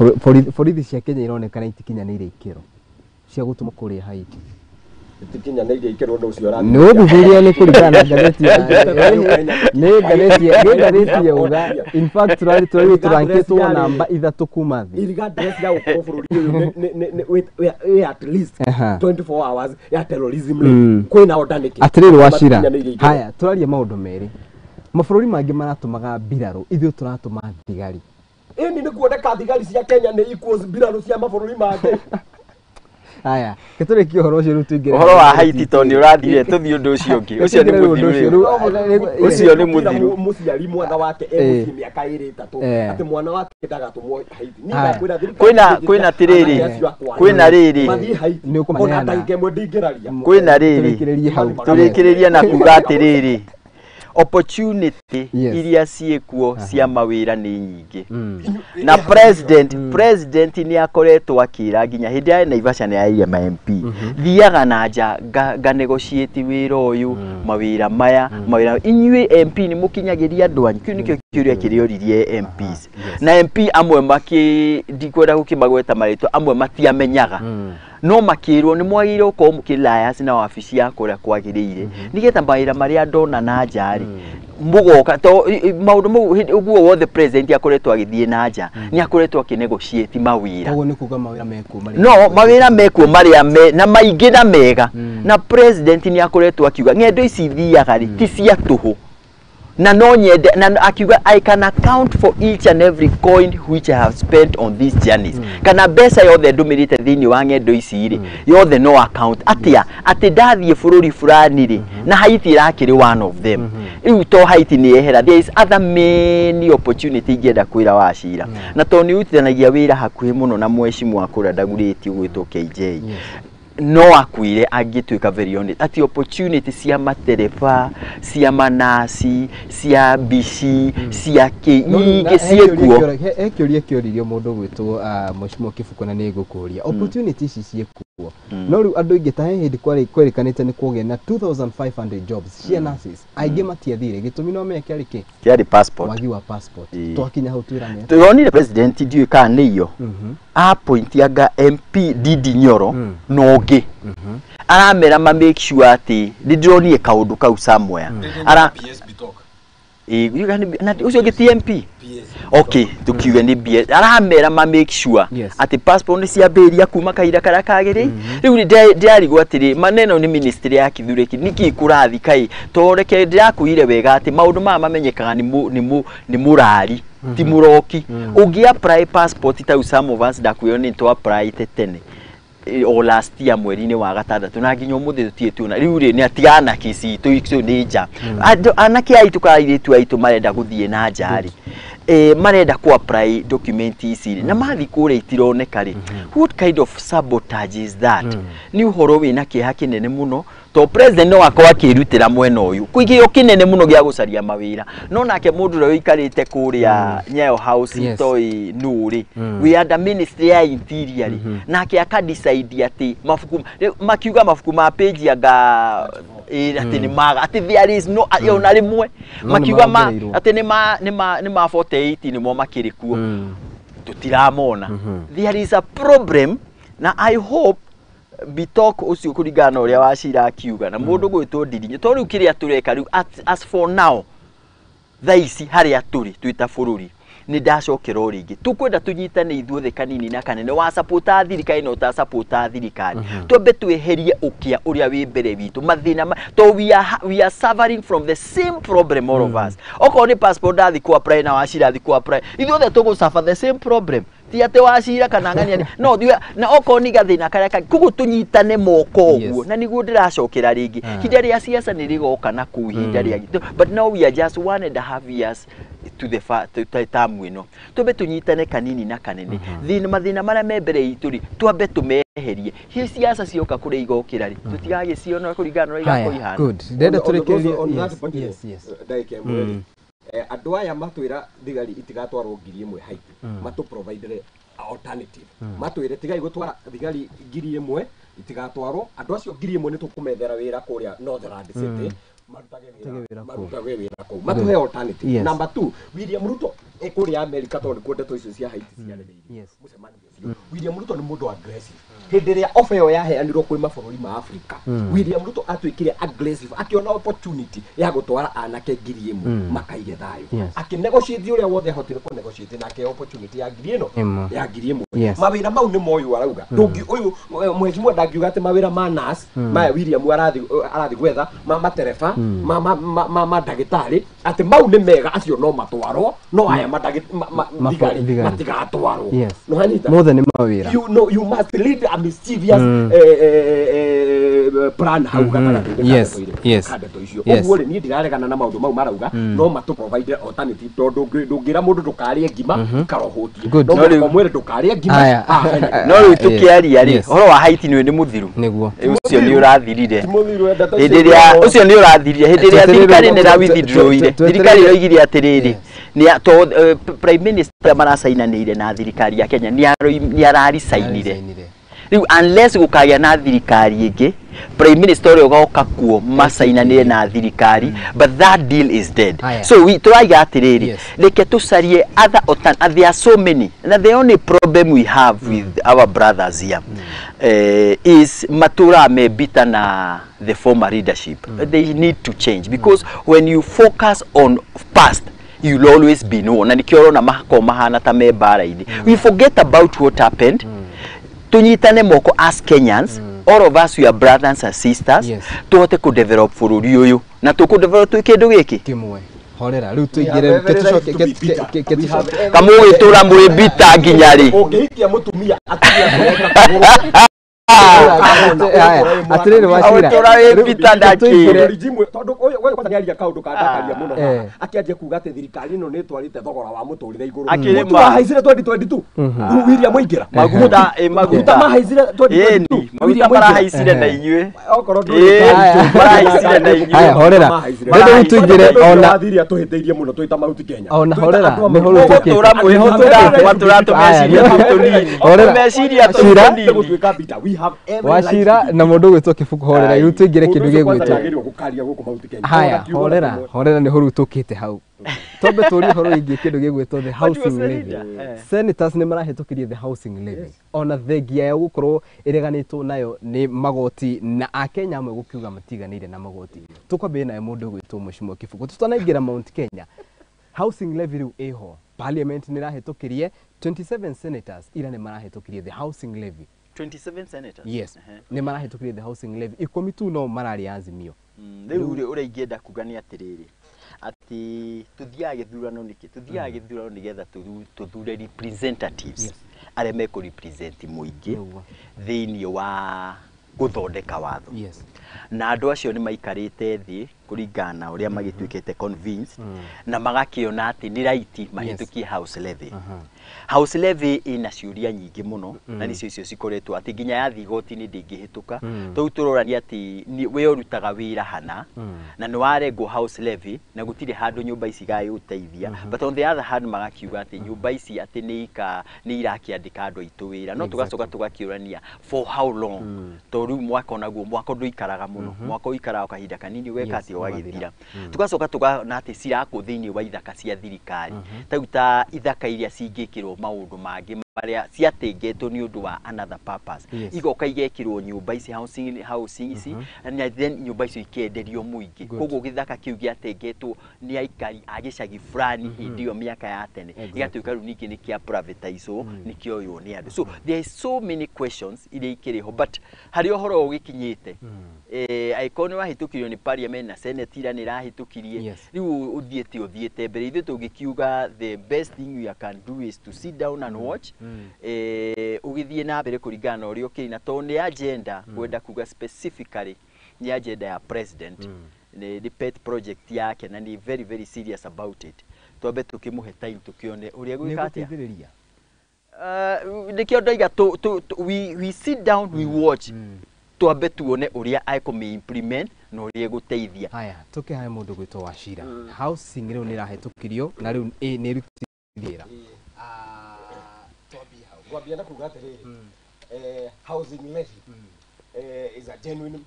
borithi cia Kenya ironekana itikinyanĩire ikĩro cia gũtũma kũrĩa Haiti. Itikinyanĩirie ikĩro, ũndũ ũcio ũrathiĩ. Nĩ ũthuthuria, nĩ kũringana na ngathĩti nĩ ngathĩti yauga. In fact, tũrarĩ tũrankĩtwo namba 3 kuma thĩ. Regardless ya gũkorwo bũrũri ũyũ wĩ at least 24 hours ya terrorism rĩ, kwĩna order nĩkĩ? Atĩrĩrĩ Wachira, Matikinyanĩirie ikĩro. Haya, tũraria maũndũ merĩ. Mabũrũri mangĩ maratũmaga mbirarũ, ithuĩ tũratũma thigari. Ĩni nĩ kuoneka thigari cia Kenya nĩ equals mbirarũ cia mabũrũri mangĩ. Haya, gĩtũrĩkie ũhoro ũcio rĩu tũingĩre Ũhoro wa Haiti tondũ nĩ ũrathire tũthiĩ ũndũ ũcio ũngĩ. Ũcio nĩ mũthiru. Ũcio nĩ mũthiru. Mũciari mwana wake egũthiĩ mĩaka ĩrĩ ĩtatũ atĩ mwana wake ndagatũmwo Haiti. Niĩ ndakwĩra Kwĩna kwĩna tirĩrĩ. Kwĩna rĩrĩ. Mathiĩ Haiti. Ona ndagĩka ĩmwe ndingĩraria. Kwĩna rĩrĩ. Tũrĩkĩrĩrie na kuga atĩrĩrĩ. Opportunity iria ciĩkuo cia mawĩra nĩ nyingĩ. Na president nĩ akoretwo akĩra nginya hĩndĩ ya Naivasha nĩ yairie ma MP. Thiaga na nja nga negotiate wĩra ũyũ, mawĩra maya, mawĩra inyuĩ MP nĩ mũkinyagĩria andũ anyu. Kĩu nĩkĩo kĩũria kĩrĩa oririe MPs. Na MP amwe makĩ ndikwenda gũkĩmagweta marĩtwa, amwe matiamenyaga. No makĩrwo nĩ mwagĩrĩirwo gũkorwo mũkĩ na wabici ya kũrĩa kwagĩrĩire nĩgetha mawĩra marĩa ndona na nja rĩ mũgoka to maũndũ mau ũguo wothe president akoretwo agĩthiĩ na nja nĩ akoretwo akĩnegotiate mawĩra. Koguo nĩ kuga mawĩra mekuo marĩa no mawĩra mekuo marĩa me na maingĩ na mega na president nĩ akoretwo akiuga ng'endo ici thiaga rĩ ti cia tũhũ na no nyende na akiuga I can account for each and every coin which I have spent on these journeys. Kana mbeca yothe ndũmĩrĩte thĩinĩ wa ng'endo ici rĩ yothe no account atia atĩ ndathiĩ bũrũri fulani rĩ na Haiti ĩrakĩrĩ one of them. Rĩu to Haiti nĩ yehera, there is other many opportunity ingĩenda kwĩra Wachira na tondũ nĩ ũrutithanagia wĩra hakuhĩ mũno na mheshimiwa kũrĩa ndagurĩtio gwĩtwo KJ. No akuire angĩtuĩka very honest ati opportunity cia matereba cia manasi cia bici cia kĩ nyingĩ ciĩkuo. He kĩũria kĩoririo mũndũ gwĩtwo mheshimiwa Kĩbukũ na nĩ ngũkũria opportunity ici ciĩkuo no rĩu andũ aingĩ ta he hĩndĩ kwerĩkanĩte nĩ kũgĩa na 2500 jobs cia nurses aingĩ matiathire gĩtũmi no menya kĩarĩ kĩ kĩarĩ passport wagi wa passport twakinya hau twĩrane turonire president ndiũĩ kana nĩ iyo appointianga MP Ndindi Nyoro na ũngĩ aramera ma make sure atĩ nĩ ndĩronire kaũndũ kau somewhere ara ũcio ũngĩ TMP okay tukiuge nĩ BS aramera ma make sure atĩ passport nĩ ciambĩrĩria kuma kahinda karĩa kagĩrĩire. Rĩu ndĩrarigwo atĩrĩ maneno nĩ ministry ya Kithure nĩkĩ kũrathi kai to reke ndĩrakwĩire wega atĩ maũndũ maya mamenyekaga nĩ mũrari ti mũroki. Ũngĩ apply passport ta some of us ndakwĩrwo nĩ twa apply tene o last year mweri-inĩ wa gatandatũ na nginya ũmũthĩ tũtirĩ tuona. Rĩu rĩ nĩ atiga anake citũ icio nĩ nja anake aitũ kana airĩtu aitũ marenda gũthiĩ na nja rĩ marenda ku apply document ici na mathiĩ kũrĩa itironeka rĩ what kind of sabotage is that? Nĩ ũhoro wĩna kĩeha kĩnene mũno to president no akorwo akĩrutĩra mwena ũyũ kĩgĩo kĩnene mũno gĩa gũcaria mawĩra no nake mũndũ ũrĩa ũikarĩte kũrĩa Nyayo House itoĩ nũ rĩ wĩ under ministry ya interior rĩ nake akadecide atĩ mabuku makiuga mabuku ma page anga atĩ nĩ maga atĩ there is no ona rĩmwe makiuga atĩ nĩ ma 48 nĩmo makĩrĩ kuo tũtiramona. There is a problem na I hope Bitok ũcio kũringana na ũrĩa Wachira akiuga na mũndũ gwĩtwo Ndindi to rĩu kĩrĩa tũreka rĩu as for now thaa ici harĩa tũrĩ twĩ ta bũrũri nĩ ndacokera o rĩngĩ tũkwenda tũnyitane ithuothe kanini na kanene wa sapota thirikari na ũtasapota thirikari twambe tweherie ũkĩa ũrĩa wĩ mbere witũ mathĩna to we are suffering from the same problem all of us. Okorwo nĩ passport ndathi ku apply na Wachira athi ku apply ithuothe tũgũ suffer the same problem ti atĩ Wachira kana ng'ania no na okorwo nĩ gathĩna karĩa kangĩ koguo tũnyitane moko ũguo na nĩguo ndĩracokera rĩngĩ ihinda rĩa siasa nĩ rĩgoka na kũu ihinda rĩa but now we are just 1.5 years to the tamu ĩno twambe tũnyitane kanini na kanene mathĩna marĩa me mbere itũ rĩ twambe tũmeherie hihi siasa cioka kũrĩa igokĩra rĩ tũtigagĩciona kũringana na ũrĩa igakorwo ihana. Good ndenda tũrĩkĩrĩrie yes ndagĩka ĩmwe andũ aya matwĩra thigari itigatwarwo 1000 Haiti matũ provide alternative matwĩre tigai gũtwara thigari 1000 itigatwarwo andũ acio 1000 nĩ tũkũmethera wĩra kũrĩa Northland City marutage wĩra kũu matũhe alternative. Number 2 William Ruto kũrĩa America tondũ nĩkuo ndeto icio cia Haiti ciarĩrĩirio mũcemanio ũcio William Ruto nĩ mũndũ aggressive hĩndĩ ĩrĩa offer ĩyo yaheanirwo kwĩ mabũrũri ma Africa William Ruto atuĩkire aggressive akĩona opportunity ya gũtwara anake 1000 makaige thayũ akĩnegotiate ũrĩa wothe ahotire kũnegotiate nake opportunity ya 1000 ya 1000 mawĩra mau nĩ moyũ arauga ndũngi ũyũ mheshimiwa ndangiuga atĩ mawĩra ma nurse maya William arathi gwetha ma matereba ma mandagĩtarĩ atĩ mau nĩ mega acio no matwarwo no aya thigari matigatwarwo. No hanita Mothe nĩ mawĩra. You know you must lead a mischievous plan hau gatagatĩ-inĩ ka ndeto icio. Ũguo rĩ, niĩ ndiraregana na maũndũ mau marauga, no matũ provide alternative, tondũ ndũngĩra mũndũ ndũkarĩe ngima ikarohũtie, no mũhaka ũmwĩre ndũkarĩe ngima. No rĩu tũkĩaria rĩ, ũhoro wa Haiti nĩ mũthiru. Nĩguo. Ũcio nĩ ũrathirire. Hĩndĩ ĩrĩa ũcio nĩ ũrathirire, hĩndĩ ĩrĩa thirikari nĩ ĩrawithdrawire, thirikari ĩroigire atĩrĩrĩ, Prime Minister maracainanĩire na thirikari ya Kenya nĩ araricainire. Rĩu unless gũkagĩa na thirikari ĩngĩ, Prime Minister ũrĩa ũgoka kuo macainanĩre na thirikari, but that deal is dead. So we tũraiga atĩrĩrĩ, reke tũcarie other alternatives. There are so many. Na the only problem we have with our brothers here is matũraga me bitter na the former leadership. They need to change, because when you focus on past, you'll always be known. Na nikĩo ũrona makoragwo mahana ta me mbara-inĩ. We forget about what happened. Tunyitane moko as Kenyans, all of us we are brothers and sisters. Tuhote ku develop bũrũri ũyũ, na tũkũ develop twĩ kĩndũ gĩkĩ kĩmwe. Horera rĩu tũingĩre tũcoke kamũgĩtũra mwĩ bitter nginya rĩ. Ũngĩhikia mũtumia atumia kũrota. Atirĩrĩ Wachira, tondũ ũyũ kwanza nĩaria kaũndũ kandakaria mũno haha, akĩanjia kuga atĩ thirikari ĩno nĩ ĩtwarĩte thogora wa mũtũrĩre igũrũ. Mũtu wahaicire 2022, William Waingĩra. Maguta mahaicire 2022, maguta marahaicire na inyuĩ. Okorwo ndũrĩ marahaicire na inyuĩ. Haya, horera. Rĩu tũingĩre ona thiria tũhĩtĩirie mũno twĩ ta Mount Kenya. Ona horera, nĩ horo tũkĩte. Mwatũra tũmeciria tũnini. Tũmeciria tũnini. Gũtuĩka bitter. We have Wachira na mũndũ ũgwĩtwo Kĩbũkũ, horera rĩu tũingĩre kĩndũ gĩgwĩtwo. Haya, horera, horera nĩ horu tũkĩte hau. Twambe tũrie ũhoro wĩgiĩ kĩndũ gĩgwĩtwo the housing levy. Senators nĩ marahĩtũkirie the housing levy. Ona thengia ya gũkorwo ĩreganĩtwo nayo nĩ magoti, na akenya amwe gũkiuga matiganĩire na magoti. Tũkwambĩrĩria naye mũndũ ũgwĩtwo Mheshimiwa Kĩbũkũ. Tũtanaingĩra Mount Kenya, housing levy rĩu ĩho. Parliament nĩ ĩrahĩtũkirie 27 senators ira nĩ marahĩtũkirie the housing levy. 27 senators. Yes. Nĩ marahĩtũkirie the housing levy. 10 tu no mararĩ Azimio. Rĩu ũrĩa ingĩenda kuga nĩ atĩrĩrĩ, atĩ tũthiaga gĩthurano nĩkĩ? Tũthiaga gĩthurano nĩgetha tũthure representatives arĩa mekũ represent mũingĩ thĩinĩ wa gũthondeka watho. Na andũ acio nĩ maikarĩte thĩ kũringana na ũrĩa magĩtuĩkĩte convinced, na magakĩona atĩ nĩ right mahĩtũkie house levy. House levy ĩna ciũria nyingĩ mũno, na nĩcio icio cikoretwo atĩ nginya yathiĩ igoti-inĩ ndĩngĩhĩtũka. Tondũ tũrorania atĩ we ũrutaga wĩra hana, na nĩ warengwo house levy, na gũtirĩ handũ nyũmba ici igagĩgũteithia. But on the other hand magakiuga atĩ nyũmba ici atĩ nĩ irakĩandĩka andũ aitũ wĩra. No tũgacoka tũgakĩũrania for how long, tondũ rĩu mwaka onaguo mwaka ndũikaraga mũno, mwaka ũikaraga kahinda kanini weka atĩ ũgagĩthira. Tũgacoka tũkona atĩ cirakwo thĩinĩ wa ithaka cia thirikari, ta ta ithaka iria cingĩkĩrwo maũndũ mangĩ marĩa ciatengetwo nĩ ũndũ wa another purpose, igoka igekĩrwo nyũmba ici housing ici, na then nyũmba icio ikenderio mũingĩ. Koguo gĩthaka kĩu gĩatengetwo nĩ aikari a gĩcagi fulani hĩndĩ ĩyo mĩaka ya tene, gĩgatuĩka rĩu ningĩ nĩ kĩa privatizwo, nĩ kĩoywo nĩ andũ. So there is so many questions iria ikĩrĩ ho, but harĩa ũhoro ũgĩkinyĩte, angĩkorwo nĩ wahĩtũkirio nĩ parliament na senate ira nĩ ĩrahĩtũkirie, rĩu ũthiĩte mbere. Ithuĩ tũngĩkiuga the best thing we can do is to sit down and watch, ũgĩthiĩ na mbere kũringana na ũrĩa ũkĩrĩ, na tondũ nĩ agenda kwenda kuga specifically nĩ agenda ya president, nĩ pet project yake, na nĩ very very serious about it. Twambe tũkĩmũhe time tũkĩone ũrĩa gwĩka atĩa. Nĩkĩo ndoiga we sit down, we watch, twambe tuone ũrĩa ekũmĩ implement na ũrĩa ĩgũteithia. Haya, tũkĩhae mũndũ gwĩtwo Wachira. Housing rĩu nĩ ĩrahĩtũkirio na rĩu nĩ ĩrutithia wĩra. Ngwambia na kuga atĩrĩrĩ, housing levy is a genuine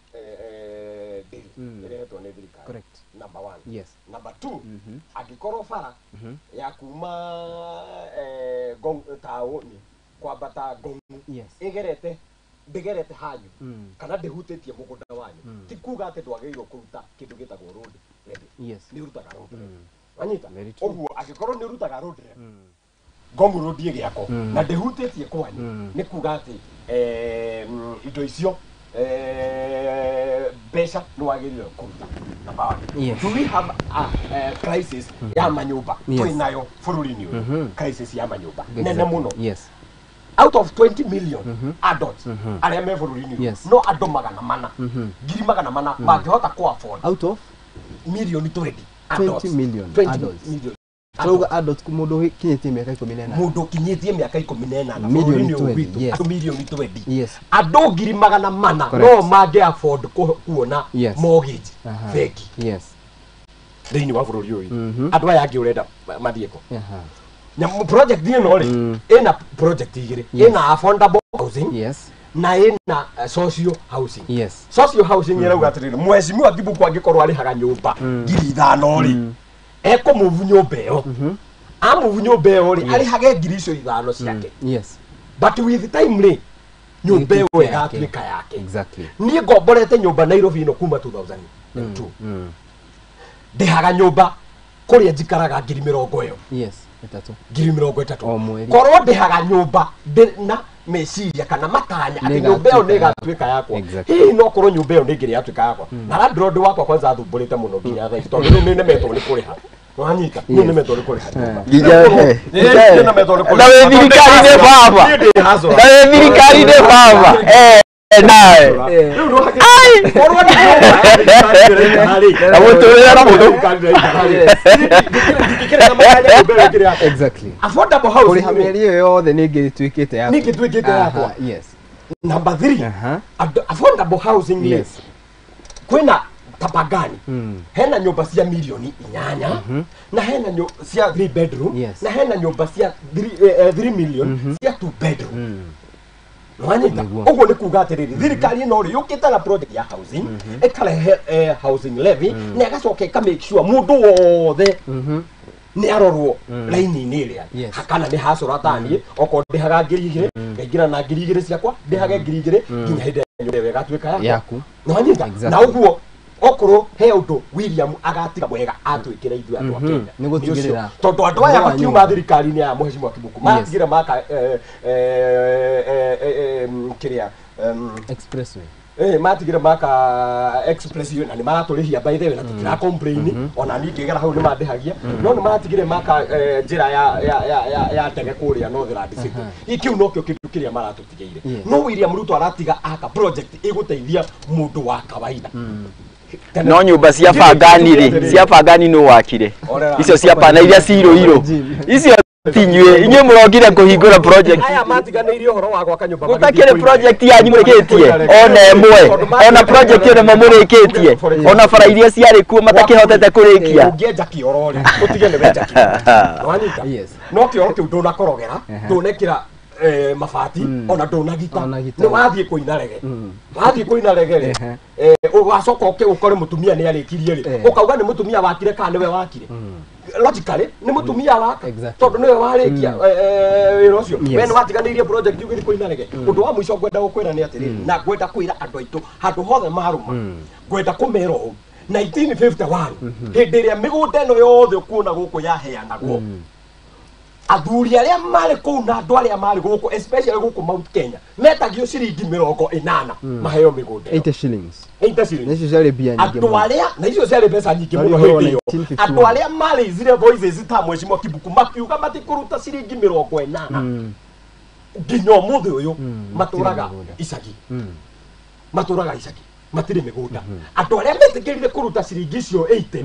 bill ĩrehetwo nĩ thirikari. Correct. Number one. Yes. Number two, angĩkorwo bara ya kuma taũni kwambata Ngong'u ĩgerete ndĩgerete hanyu kana ndĩhutĩtie mũgũnda wanyu, ti kuga atĩ ndwagĩrĩirwo kũruta kĩndũ gĩtagwo road levy. Nĩ ũrutaga road levy. Wanyita? Ũguo angĩkorwo nĩ ũrutaga road levy, Ngong'u road ĩgĩakwo na ndĩhutĩtie kwanyu, nĩ kuga atĩ indo icio mbeca nĩ wagĩrĩirwo kũruta. Number one. Do we have a crisis ya manyũmba? Twĩ nayo bũrũri-inĩ ũyũ, crisis ya manyũmba nene mũno. Out of 20 million adults arĩa me bũrũri-inĩ, no andũ 400, 400,000 mangĩhota kũ afford. Out of milioni 20 adults. 20 million 20 adults. Million. Turauga adults ku mundu kinyĩtie mĩaka 18. Mundu kinyĩtie mĩaka 18 Milioni bũrũri-inĩ ũyũ 20, witũ, yes. andũ milioni 20. Yes. Andũ 400,000 Correct. no mangĩ afford kuona Yes. mortgage Aha. bengi Yes. thĩinĩ wa bũrũri ũyũ. Mhm. Andũ aya angĩ ũrenda mathiĩ kũ? Aha. Nyamũ project ĩno rĩ, ĩna project igĩrĩ, Yes. ĩna affordable housing Yes. na ĩna social housing. Yes. Social housing ĩrauga atĩrĩrĩ, mheshimiwa Kibuku angĩkorwo arĩhaga nyũmba 5,000 rĩ, ekũmũvu nyũmba ĩyo, amũvu nyũmba ĩyo rĩ, arĩhage 5,000 ciake. Yes. But with time rĩ, nyũmba ĩyo Ĩtuĩke yake. ĩgatuĩka yake. Exactly. Niĩ ngomborete nyũmba Nairobi ĩno kuma 2002. Ndĩhaga nyũmba kũrĩa njikaraga 30,000 ĩyo. Yes. Ĩtatũ. 30,000. O mweri. Korwo ndĩhaga nyũmba ndĩ na meciria kana matanya atĩ nyũmba ĩyo Nĩĩgatuĩka nĩĩgatuĩka yakwa. Exactly. Hihi no korwo nyũmba ĩyo nĩngĩrĩ yatuĩka yakwa. Na landlord wakwa kwanza athumbũrĩte mũno nginya thaa ici tondũ rĩu nĩnemetwo nĩ kũrĩha. Nĩwanyita? Niĩ nĩnemetwo nĩ kũrĩha nyũmba. Nginya he. Niĩ nĩnemetwo nĩ kũrĩha. Na wĩ thirikari-inĩ baba. Niĩ ndĩ hustler. Na wĩ thirikari-inĩ baba. Nawe. Rĩu nĩwakĩ- korwo nĩ nyũmba ya thirikari ndĩraikara rĩ, Na mũtũrĩre na mũndũ. thirikari ndĩraikara rĩ, ndingĩkĩrĩ na matanya nyũmba ĩyo ĩngĩrĩ yakwa. Exactly. Affordable housing Kũrĩha mĩeri ĩyo yothe nĩ ĩngĩtuĩkĩte yakwa. Nĩ ĩngĩtuĩkĩte yakwa. Aha, Yes. Number 3, Aha. affordable housing rĩ, Yes. kwĩna tapagani, hena nyũmba cia milioni 8 na hena cia 3 bedroom, Yes. na hena nyũmba cia 3 million cia 2 bedroom. Nĩwanyita? Nĩguo. Ũguo nĩ kuga atĩrĩrĩ, thirikari ĩno rĩ, yũkĩte na project ya housing, ĩkarehe housing levy na ĩgacoka ĩka make sure mũndũ wothe nĩ arorwo raini-inĩ ĩrĩa. Yes. Kana nĩ hacũra taniĩ, okorwo ndĩhaga 2,000 ngaingĩra na 2,000 ciakwa, ndĩhage 2,000 nginya hĩndĩ ĩrĩa nyũmba ĩyo ĩgatuĩka yakwa. Yaku. Nĩwanyita? Exactly. Na ũguo okorwo he ũndũ William agatiga mwega atwĩkĩra ithuĩ andũ a Kenya. Nĩ gũtigĩrĩra. Nĩ ũcio. Tondũ andũ aya Ũhoro wa makiuma nyũmba. thirikari-inĩ ya Mheshimiwa Kibuku matigire maka kĩrĩa Expressway. Matigire maka express na nĩ maratũrĩhia by the way na tũtira complain, ona niĩ ngĩgera hau nĩ mandĩhagia, no nĩ matigire maka njĩra ya ndege kũrĩa Northland City. Kĩu nokĩo kĩndũ kĩrĩa maratũtigĩire. Yes. No William Ruto aratiga aka project ĩgũteithia mũndũ wa kawaida. No nyũmba cia bangani rĩ, cia bangani nũ wakire? Orera. Icio cia pana iria cirũirũ. Icio ti inyuĩ, inyuĩ mũrokire kũhingũra project. Aya matiganĩirie ũhoro wa gwaka nyũmba Gũtakĩrĩ project yanyu mũrĩkĩtie ona ĩmwe, ona project ĩno ĩmwe mũrĩkĩtie, ona bara iria ciarĩ kuo matakĩhotete kũrĩkia. Ũngĩenja kĩoro rĩ, ũtige nĩ wenja kĩoro. Nĩwanyita? Yes. No kĩoro kĩu ndũnakorogera, ndũnekĩra mabati, ona ndũnagita. Ona gita. Nĩ wathiĩ kũina rege. Wathiĩ kũina rege rĩ, wacoka ũke ũkore mũtumia nĩ arĩkirie rĩ, ũkauga nĩ mũtumia wakire kana nĩwe wakire? Logically nĩ mũtumia waka, Exactly. tondũ nĩwe warĩkia wĩra ũcio. Yes. We nĩ watiganĩirie project ũgĩthiĩ kũina rege. Ũndũ wa mũico ngwenda gũkwĩra nĩ atĩrĩrĩ, na ngwenda kwĩra andũ aitũ handũ hothe marũma, ngwenda kũmera ũũ, 1951 hĩndĩ ĩrĩa mĩgũnda ĩno yothe ũkuona gũkũ yaheanagwo, athuri arĩa marĩ kũu na andũ arĩa marĩ gũkũ, especially gũkũ Mount Kenya, metagio ciringi 80 maheo mĩgũnda ĩyo. 80 shillings. 80 shillings. Na icio ciarĩ mbia nyingĩ Andũ mũno. arĩa na icio ciarĩ mbeca nyingĩ Warĩ mũno ũhoro wa hĩndĩ ĩyo. 1951. Andũ arĩa marĩizire voices ta Mheshimiwa Kibuku makiuga matikũruta ciringi 80, nginya ũmũthĩ ũyũ matũraga Matirĩ mĩgũnda. icagi, matũraga icagi, matirĩ mĩgũnda. Andũ arĩa metĩkĩrire kũruta ciringi icio 80,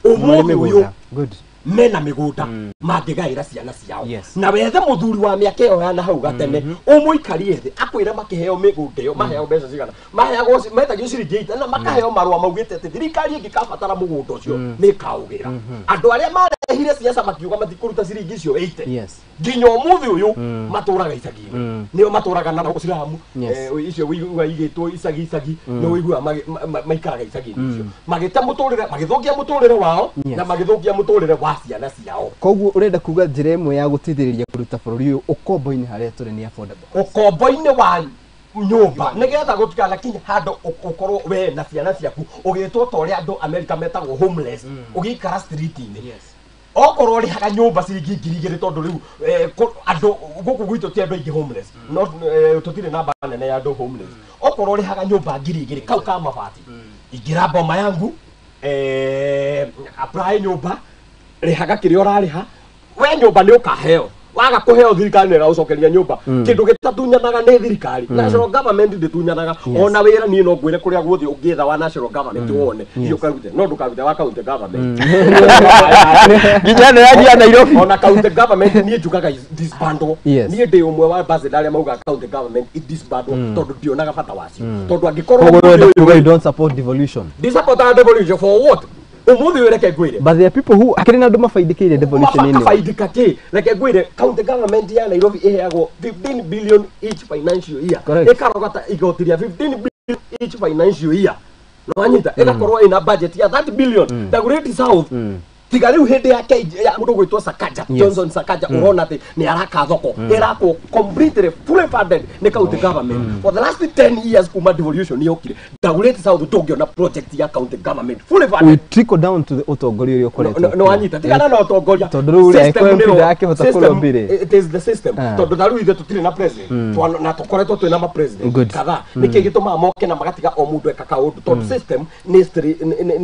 Marĩ ũmũthĩ ũyũ mĩgũnda. Good. Mena mĩgũnda mangĩgaĩra ciana ciao. Yes. Na wethe mũthuri wa mĩaka ĩyo ya na hau gatene, ũmũikarie thĩ akwĩre makĩheo mĩgũnda ĩyo maheo mbeca cigana, maheagwo metagio ciringi 80 na makaheo marũa maugĩte atĩ thirikari ĩngĩkabatara mũgũnda ũcio nĩ ĩkaũgĩra. Andũ arĩa marehire ciaca makiuga matikũruta ciringi icio 80, Yes. nginya ũmũthĩ ũyũ matũraga icagi-inĩ, nĩo matũraga na Ũislamu. Yes. Icio wĩiguaga igĩtwo icagi icagi, nĩ wĩiguaga maikaraga icagi-inĩ icio, magĩte mũtũrĩre, magĩthũkia mũtũrĩre wao Yes. na magĩthũkia mũtũrĩre wa ciana ciao. Koguo ũrenda kuga njĩra ĩmwe ya gũteithĩrĩria kũruta bũrũri ũyũ ũkombo-inĩ harĩa tũrĩ nĩ affordable Ũkombo-inĩ wa nyũmba, nĩgetha gũtikanakinye handũ ũkorwo we na ciana ciaku ũgĩtwo ta ũrĩa andũ America metagwo homeless, ũgĩikara street-inĩ. Okorwo ũrĩhaga nyũmba ciringi 2,000, tondũ rĩu andũ gũkũ gwitũ ti andũ aingĩ homeless, no tũtirĩ namba nene ya andũ homeless. Okorwo ũrĩhaga nyũmba 2,000 kau ka mabati, ingĩra boma yangu, apply nyũmba, rĩhaga kĩrĩa ũrarĩha we, nyũmba nĩ ũkaheo. Waga kũheo thirikari nĩ ĩragũcokeria nyũmba. Kĩndũ gĩtatunyanaga nĩ thirikari. National government ndĩtunyanaga. Ona wĩra niĩ no ngwĩre kũrĩa guothe ũngĩetha wa national government wone. Thiĩ ũkarute. No ndũkarute wa county government. Nginya nĩ ya Nairobi. Ona county government niĩ njugaga disbandwo. Niĩ ndĩ ũmwe wa ambassador arĩa maugaga county government disbandwo tondũ ndionaga bata wacio. Tondũ angĩkorwo you don't support devolution. Disappoint devolution for what? Umuthi reke ngwire. But there are people who akiri na andu mafaidikire devolution ini. Mafaidika ki? Reke ngwire county government ya Nairobi iheagwo 15 billion each financial year. Ikarogata igoti ria 15 billion each financial year. No anyita igakorwo ina budget ya 30 billion. Dagoretti South. Tiga riu hindi ya ya mundu gwitwo Sakaja, Johnson Sakaja urona ati ni araka thoko irakwo completely fully funded ni county government for the last 10 years kuma devolution yokire. Dagoretti South ndungiona project ya county government fully funded. We trickle down to the utongoria uria ukoretwo. No anyita tigana na utongoria tondu riu ria kwempida akihota kurombire. It is the system. Tondu ta riu ithe tutire na president na tukoretwo twina ma president kadhaa niki gitumaga moke na magatiga o mundu eka kaundu tondu system ni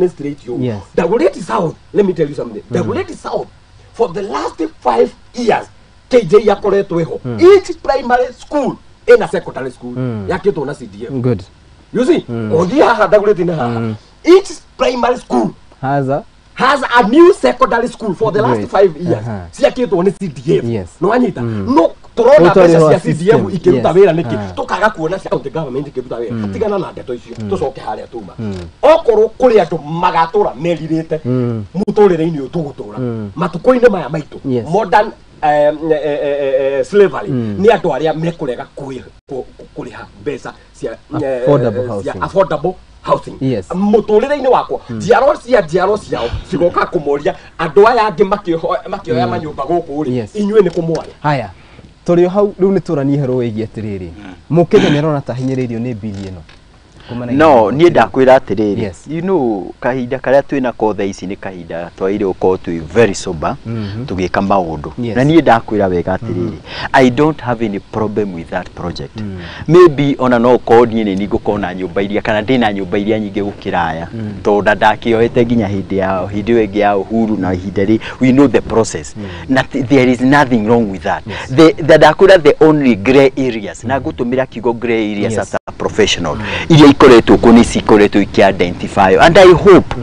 straight you. Dagoretti South, let me tell you something. Dagoretti South, for the last 5 years, KJ yakoretwo iho. Each primary school in a secondary school yakitwo na CDF. Good. You see, othi haha Dagoretti na haha. Each primary school has a new secondary school for the last 5 years. Ciakitwo ni CDF. No anyita. No turona mbeca cia CDF ikiruta wira niki tukaga kuona cia county government ikiruta wira. Tigana na ndeto icio tucoke haria tuma. Okorwo kuri andu magatura meririte muturire-ini uyu tugutura matuko-ini maya maitu modern slavery ni andu aria mekurega kuriha mbeca cia affordable housing. Muturire-ini wakwa njiaro cia njiaro ciao cigoka kumoria andu aya angi makioya manyumba guku ri inyuĩ nĩ kũmwarĩ. Haya tũrĩ o hau rĩu nĩ tũranie hero wĩgiĩ atĩrĩrĩ mũkenya nĩ arona ta hinyĩrĩirio nĩ bili ĩno. No niĩ ndakwĩra atĩrĩrĩ, you know, kahinda karĩa twĩna ko thaa ici nĩ kahinda twagĩrĩirwo gũkorwo twĩ very sober tũgĩka maũndũ. Na niĩ ndakwĩra wega atĩrĩrĩ, I don't have any problem with that project. Maybe ona no ũkorwo niĩ nĩ ngũkorwo na nyũmba iria kana ndĩna nyũmba iria nyingĩ gũkĩra aya tondũ ndakĩoete nginya hĩndĩ ya hĩndĩ ĩyo ĩngĩ ya Uhuru na ihinda rĩ we know the process. Na there is nothing wrong with that. The ndakwĩra the only grey areas na ngũtũmĩra kiugo grey areas as a professional iria ikoretwo kũ nĩ cikoretwo iki-identify and I hope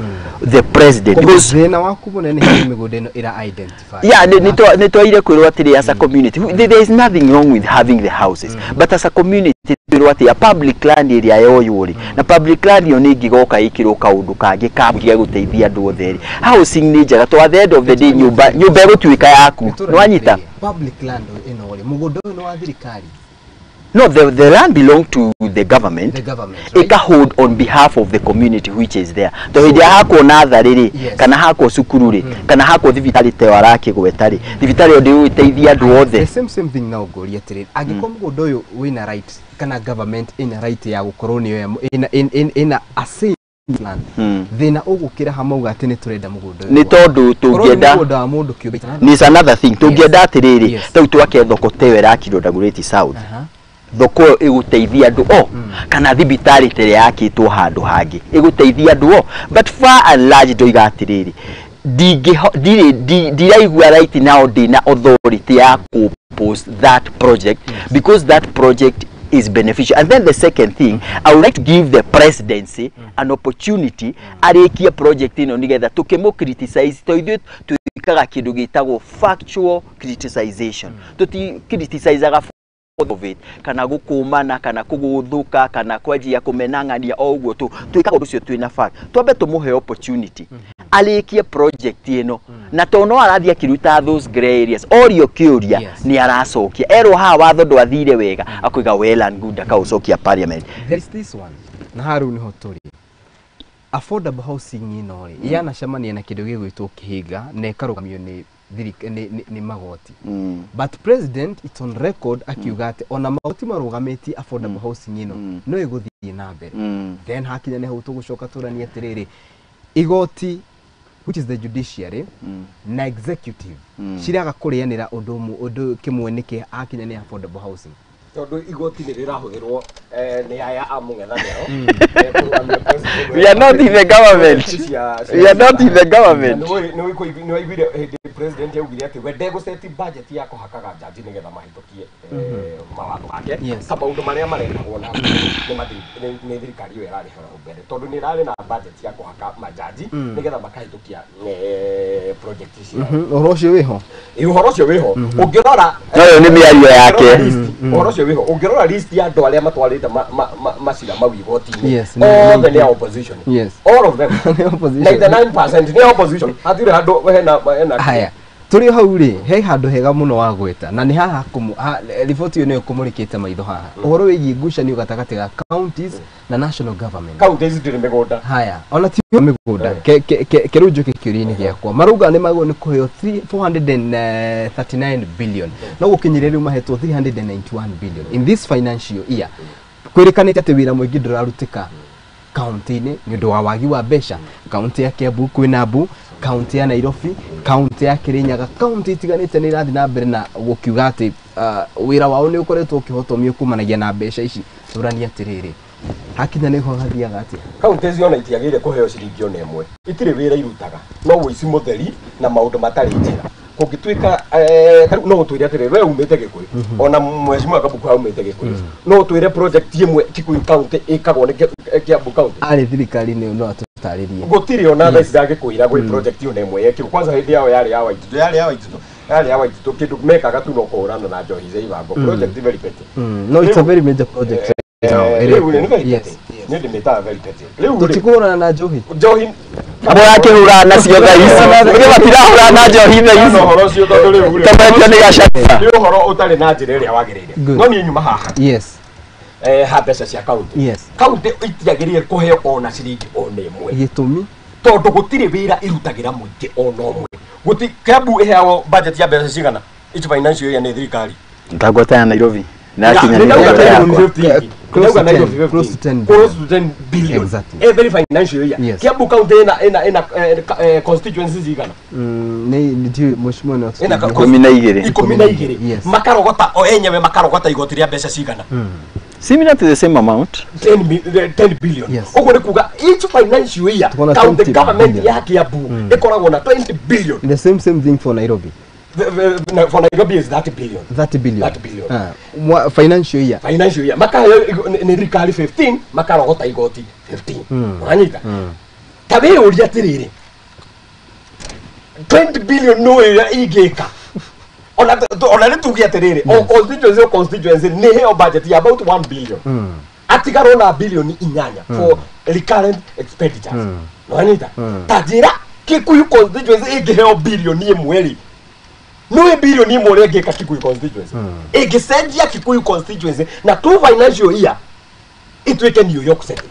the president because thĩna waku mũnene nĩ mĩgũnda ĩno ĩra identify. Yeah, nĩ twaire kwĩrwo atĩrĩ as a community there is nothing wrong with having the houses but as a community twĩrwo atĩ a public land area yoywo rĩ na public land ĩyo nĩ ĩngĩgoka ĩkĩrwo kaũndũ kangĩ ka gũteithia andũ othe rĩ housing nĩ njega to at the end of the day nyũmba ĩgũtuĩka yaku nĩwanyita. Public land ĩno rĩ mũgũnda ũyũ nĩ wa thirikari. No, the land belongs to the government. The government, right? Eka hold on behalf of the community which is there. To hĩndĩ hakwo natharĩ rĩ, kana hakwo cukuru rĩ, kana hakwo thibitarĩ ta arakĩgweta rĩ, thibitarĩ ĩyo ndĩgũteithia andũ othe. The same thing now ngũria atĩrĩrĩ, angĩkorwo mũgũnda ũyũ wĩna right kana government ĩna right ya gũkorwo nĩyo ĩna a say land. Thĩna ũgũkĩra ha mauga atĩ nĩ tũrenda mũgũnda ũyũ. Nĩ tondũ tũngĩenda mũgũnda wa mũndũ kĩũmbe. Ni another thing. Tũngĩenda atĩrĩrĩ, rĩu twake thoko ta ĩyo ĩrakirwo Dagoretti South. Thoko ĩyo ĩgũteithia andũ o kana thibitarĩ ta ĩrĩa yakĩtwo handũ hangĩ ĩgũteithia andũ o but far and large ndoiga atĩrĩrĩ ndiraigua right now ndĩna authority ya kũ post that project because that project is beneficial. And then the second thing, I would like to give the presidency an opportunity arĩkie project ĩno nĩgetha tũkĩmũ criticize to ithuĩ twĩkaga kĩndũ gĩtagwo factual criticization. Tũti criticizaga of it kana gukumana kana kuguthuka kana kwanjia kumenang'ania o uguo tu twikaga undu ucio twina fact twambe tumuhe opportunity arikie project ino na to no arathie akiruta those grey areas orio kiuria ni aracokia erwo haha watho ndwathire wega akuiga well and good akaucokia parliament. There is this one na haru niho turi affordable housing ino ri yanacemania na kindu gigwitwo kihinga na ikarugamio ni ni magoti. But president it's on record akiuga ati ona magoti marugamĩtie affordable housing ino no ĩgũthiĩ na mbere. Then hakinya nĩ hau tũgũcoka tũranie atĩrĩrĩ igoti which is the judiciary na executive ciraga kũrĩanĩra ũndũ kĩmwe nĩkĩ hakinya nĩ affordable housing tondu igoti nĩ rĩrahũthĩrwo nĩ aya a mũng'ethanĩro. We are not in the government. We are not in the government. Nĩ waiguire hĩndĩ President yaugire atĩ we ndegũceti budget ya kũhakaga jaji nĩgetha mahĩtũkie mawatho make ta maũndũ marĩa marekagwo na nĩ thirikari ĩyo ĩrarĩ hau mbere tondũ nĩ ĩrarĩ na budget ya kũhaka majaji nĩgetha makahĩtũkia project icio. Ũhoro ũcio wĩho? Ũhoro ũcio wĩho. Ũngĩrora no nĩ mĩario yake. Ũhoro ũcio wĩho. Ũngĩrora list ya andũ arĩa matwarĩte macira mau igoti-inĩ othe nĩ opposition. All of them. 99% nĩ opposition. Hatirĩ handũ hena haya. Tũrĩ hau rĩ, he handũ hega mũno wa gweta na nĩ haha riboti ĩyo nĩyo kũmũrĩkĩte maitho haha. Ũhoro wĩgiĩ ngucanio gatagatĩ ga counties na national government. Counties itirĩ mĩgũnda. Haya, ona ti mĩgũnda. Ke rĩu njũke kĩũria-inĩ gĩakwa. Marauga nĩ magwo nĩ kũheo 439 billion. No gũkinyĩria rĩu mahetwo 391 billion in this financial year. Kwĩrĩkanĩte atĩ wĩra mũingĩ ndũrarutĩka kaunti-inĩ nĩ ũndũ wa wagi wa mbeca. Kaunti ya Kiambu kwĩna mbu, kaunti ya Nairobi, kaunti ya Kirinyaga, kaunti itiganĩte nĩ irathiĩ na mbere na gũkiuga atĩ wĩra wao nĩ ũkoretwo ũkĩhotomio kumanagia na mbeca ici. Tũranie atĩrĩrĩ, hakinya nĩho hathiaga atĩa? Kaunti icio ona itiagĩrĩire kũheo ciringi ona ĩmwe. Itirĩ wĩra irutaga, no ũici mũtheri na maũndũ matarĩ njĩra. Kũngĩtuĩka no ũtwĩre atĩrĩrĩ, we umĩte Gĩkũyũ, ona mheshimiwa Kabuku aumĩte Gĩkũyũ, no ũtwĩre project ĩmwe Kikuyu county ĩkagwo nĩ Kiambu county. Arĩ thirikari-inĩ no atũtarĩrie. Gũtirĩ ona thaa ici ndangĩkwĩra gwĩ project ona ĩmwe yekirwo. Kwanza hĩndĩ yao yarĩ ya Waititu, yarĩ ya Waititu, yarĩ ya Waititu, kĩndũ mekaga tu no kũhũrana na njohi cia ibango. Project very petty. No, it's a very major project. Rĩu nĩ very petty. Nĩ ndĩmĩtaga very petty. Rĩu tũtikũhũrana na njohi. Njohi abo yakĩhũrana nacio thaa ici. Nĩ matirahũrana na njohi thaa ici. Ũhoro ũcio tondũ rĩu Tondũ nĩ gacata. Nĩ ũhoro ũtarĩ na njĩra ĩrĩa wagĩrĩire. No niĩ nyuma haha. Yes. Ha mbeca cia kaunti. Yes. Kaunti itiagĩrĩire kũheo ona ciringi ona ĩmwe. Gĩtũmi? Tondũ gũtirĩ wĩra irutagĩra mũingĩ ona ũmwe. Gũti Kiambu ĩheagwo budget ya mbeca cigana? Each financial year nĩ thirikari. Ndagwata ya Nairobi. Na kinya nĩ close to 10 close to 10 billion. Exactly. Every financial year. Yes. Kiambu county ina constituencies igana. Nĩ ndiũ mheshimiwa nĩ 12. 12. Makarogota o enyewe makarogota igoti rĩa mbeca cigana. Similar to the same amount. 10 billion. Yes. Ũguo nĩ kuga each financial year county government ya Kiambu ĩkoragwo na 20 billion. The same thing for Nairobi. For Nairobi is 30 billion. 30 billion. 30 billion. Financial year. Financial year. Makaheo nĩ thirikari 15, makarogota igoti 15. Ũranyita? Ta wĩyũrie atĩrĩrĩ, 20 billion no ĩrĩa ingĩka. Ona nĩ tuge atĩrĩrĩ, o constituency o constituency nĩ heo budget ya about 1 billion. Atigarwo na bilioni 8 for recurrent expenditures. Ũranyita? Ta njĩra Kikuyu constituency ĩngĩheo bilioni ĩmwe rĩ, no bilioni ĩmwe ũrĩa ĩngĩka Kikuyu constituency. Ĩngĩcenjia Kikuyu constituency na 2 financial year ĩtuĩke New York City.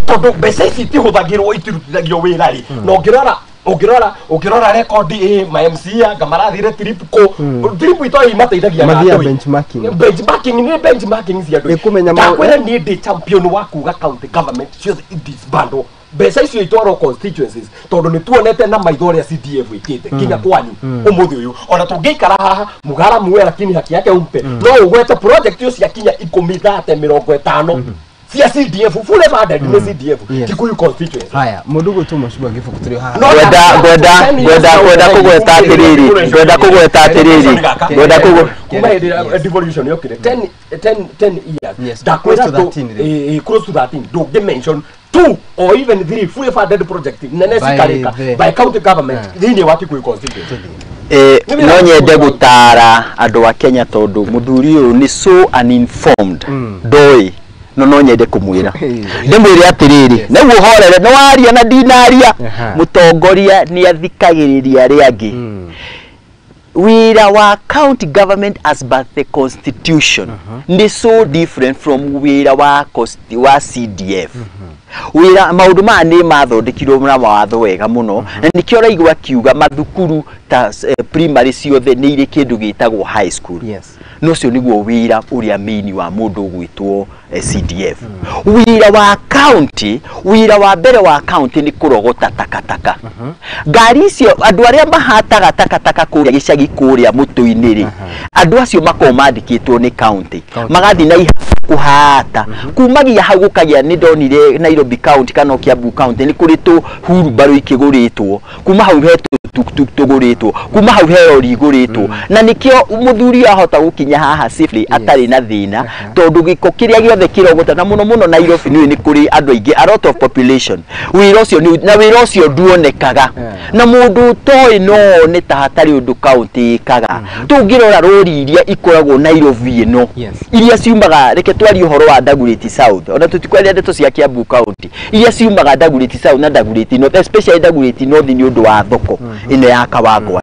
Tondũ mbeca ici itihũthagĩrwo itirutithagio wĩra rĩ, na ũngĩrora rekondi ma MCA anga marathire trip kũ trip itoĩ imateithagia na andũ. Benchmarking. Benchmarking nĩ benchmarking cia andũ. Ndakwĩra niĩ ndĩ champion wa kuga county government ciothe idisbandwo. Mbeca icio itwarwo constituencies tondũ nĩ tuonete na maitho ũrĩa CDF ĩkĩte kinya kwanyu ũmũthĩ ũyũ. Ona tũngĩikara haha mũgara muwe lakini haki yake umpe, no ũgwete project icio cia kinya 10 30 50 cia CDF fully funded nĩ CDF Kikuyu constituency. Haya, mũndũ gwĩtwo mheshimiwa Gĩbũkũ tũrĩ haha. Ngwenda kũgweta atĩrĩrĩ, ngwenda kũgweta atĩrĩrĩ, ngwenda kũgweta kuma hĩndĩ ĩrĩa devolution yokire 10 years ndakwĩra close to 13 ndũngĩ mention 2 or even 3 fully funded project nene cikarĩka by county government thĩinĩ wa Kikuyu constituency. No nyende gũtara andũ a Kenya tondũ mũthuri ũyũ nĩ so uninformed ndoĩ no nyende kũmwĩra ndĩmwĩre atĩrĩrĩ nĩguo horere nĩ waria na ndinaria mũtongoria nĩ athikagĩrĩria arĩa angĩ. Wĩra wa county government as per the constitution nĩ so different from wĩra wa CDF. Wĩra maũndũ maya nĩ mathondekirwo na mawatho wega mũno na nĩkĩo ũraigua akiuga mathukuru ta primary ciothe nĩ irĩ kĩndũ gĩtagwo high school. No ũcio nĩguo wĩra ũrĩa main wa mũndũ ũgwĩtwo CDF. Wĩra wa County wira wa mbere wa county ni kurogota takataka. Ngari icio andu aria mahataga takataka kuria gicagi kuria mutu-inĩ rĩ, andu acio makoragwo mandĩkĩtwo nĩ county magathi na kuhata kumagia hau gukagia. Nĩ ndonire Nairobi County kana Kiambu County nĩ kũrĩ tũ hurumbarũ ikĩgũrĩtwo, kuma hau he tuktuk tũgũrĩtwo, kuma hau he rori igũrĩtwo, na nĩkĩo mũthuri ahota gũkinya haha safely atarĩ na thĩna, tondũ gĩko kĩrĩa gĩothe kĩrogota na mũno mũno Nairobi nĩ kũrĩ andũ aingĩ, a lot of population. Wĩra ũcio na wĩra ũcio nduonekaga na mũndũ ũtoĩ no one ta hatarĩ ũndũ county ĩkaga. Tũngĩrora rori iria ikoragwo Nairobi ĩno iria ciumaga, reke twarie ũhoro wa Dagoretti South, ona tũtikwaria ndeto cia Kiambu County, iria ciumaga Dagoretti South na Dagoretti North, especially Dagoretti North nĩ ũndũ wa thoko ĩno ya Kawangware,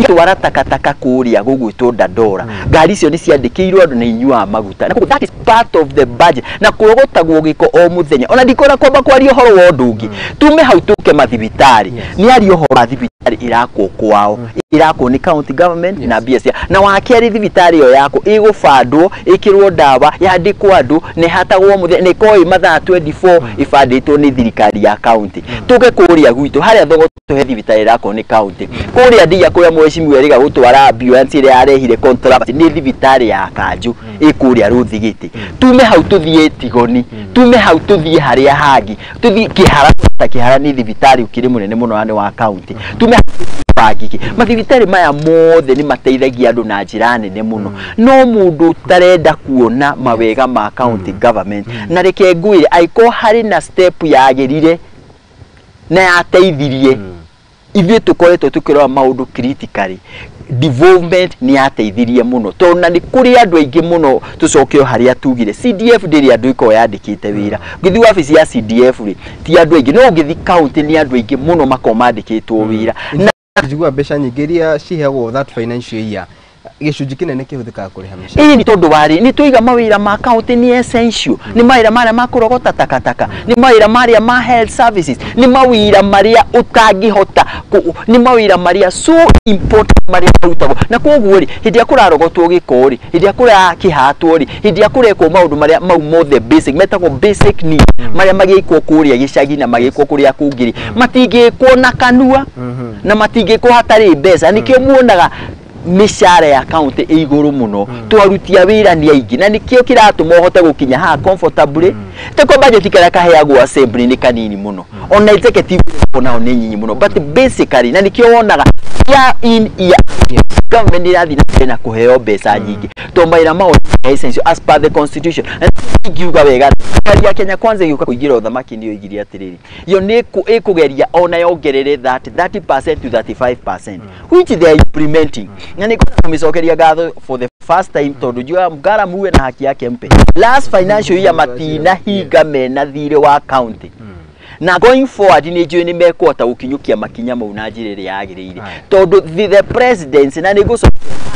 twara takataka kuria gũgwĩtwo Dandora. Ngari icio nĩ ciandĩkĩirwo andũ na inyuaga maguta, na that is part of the budget, na kũrogotagwo gĩko o mũthenya. Ona ndikona kwamba kwaria ũhoro wa ũndũ ũngĩ, tume hau tũke mathibitarĩ. Nĩ aria ũhoro wa thibitarĩ irakwo kwao, irakwo nĩ county government na mbia cia na wa kerĩ, thibitarĩ ĩyo yako ĩgũbandwo, ĩkĩrwo ndawa, yandĩkwo andũ na ĩhatagwo mũthenya na ĩkorwo ĩ mathaa 24 ĩbandĩtwo nĩ thirikari ya county. Tũke kũrĩa gwitũ harĩa Thogoto he thibitarĩ ĩrakwo nĩ county, kũrĩa Ndia kũrĩa mheshimiwa erĩga gũtwara ambulance ĩrĩa yarehire controversy nĩ thibitarĩ ya kanjũ ĩ kũrĩa Rũthigĩtĩ. Tume hau tũthiĩ Tigoni, tume hau tũthiĩ harĩa hangĩ, tũthiĩ Kĩhara. Ta Kĩhara nĩ thibitarĩ ũkĩrĩ mũnene mũno na nĩ wa county. Tume hau Wangigĩ. Mathibitarĩ maya mothe nĩ mateithagia andũ na njĩra nene mũno, no mũndũ ũtarenda kuona mawega ma county government. Na reke ngwĩre, angĩkorwo harĩ na step yagĩrire na yateithirie ithuĩ tũkoretwo tũkĩrora maũndũ critically, development nĩ yateithirie mũno, tondũ na nĩ kũrĩ andũ aingĩ mũno. Tũcoke o harĩa tugire, CDF ndĩrĩ andũ ĩkoragwo yandĩkĩte wĩra. Ũngĩthiĩ wabici ya CDF rĩ, ti andũ aingĩ, no ũngĩthiĩ county nĩ andũ aingĩ mũno makoragwo mandĩkĩtwo wĩra na Njigua mbeca nyingĩ iria ciheagwo that financial year, gĩcunjĩ kĩnene kĩhũthĩkaga kũrĩha mĩcara. Ĩĩ, nĩ tondũ warĩ nĩ tũiga mawĩra ma county nĩ essential, nĩ mawĩra marĩa ma kũrogota takataka, nĩ mawĩra marĩa ma health services, nĩ mawĩra marĩa ũtangĩhota nĩ mawĩra marĩa so important marĩa marutagwo. Na koguo rĩ, hĩndĩ ĩrĩa kũrarogotwo gĩko rĩ, hĩndĩ ĩrĩa kũrakĩhatwo rĩ, hĩndĩ ĩrĩa kũrekwo maũndũ marĩa mau mothe basic metagwo basic need, marĩa magĩkwo kũrĩa gĩcagi na magĩkwo kũrĩa kũngĩ rĩ, matingĩkwo na kanua na matingĩkwo hatarĩ mbeca. Nĩkĩo muonaga mĩcara ya county ĩ igũrũ mũno, twaruti a wĩra nĩ aingĩ, na nĩkĩo kĩratũma ũhote gũkinya haha comfortably. Teko budget karĩa kaheagwo assembly nĩ kanini mũno, ona executive onao nĩ nyinyi mũno, but basically na nĩkĩo wonaga year in year government ĩrathiĩ na mbere na kũheo mbeca nyingĩ, tondũ mawĩra mao nĩ essential as per the constitution. Na ingiuga wega, thirikari ya Kenya Kwanza ĩgĩũka kũingĩra ũthamaki nĩyo ĩigire atĩrĩrĩ, yo nĩ ĩkũgeria ona yongerere that 30% to 35%, which they are implementing, na nĩ kũmĩcokeria ngatho for the first time, tondũ njugaga Mgara muwe na haki yake mpe. Last financial year matinahinga mena thirĩ wa county, na going forward nĩ njũĩ nĩ mekũhota gũkinyũkia makinya mau na njĩra ĩrĩa yagĩrĩire, tondũ the presidency, na nĩ ngũcokia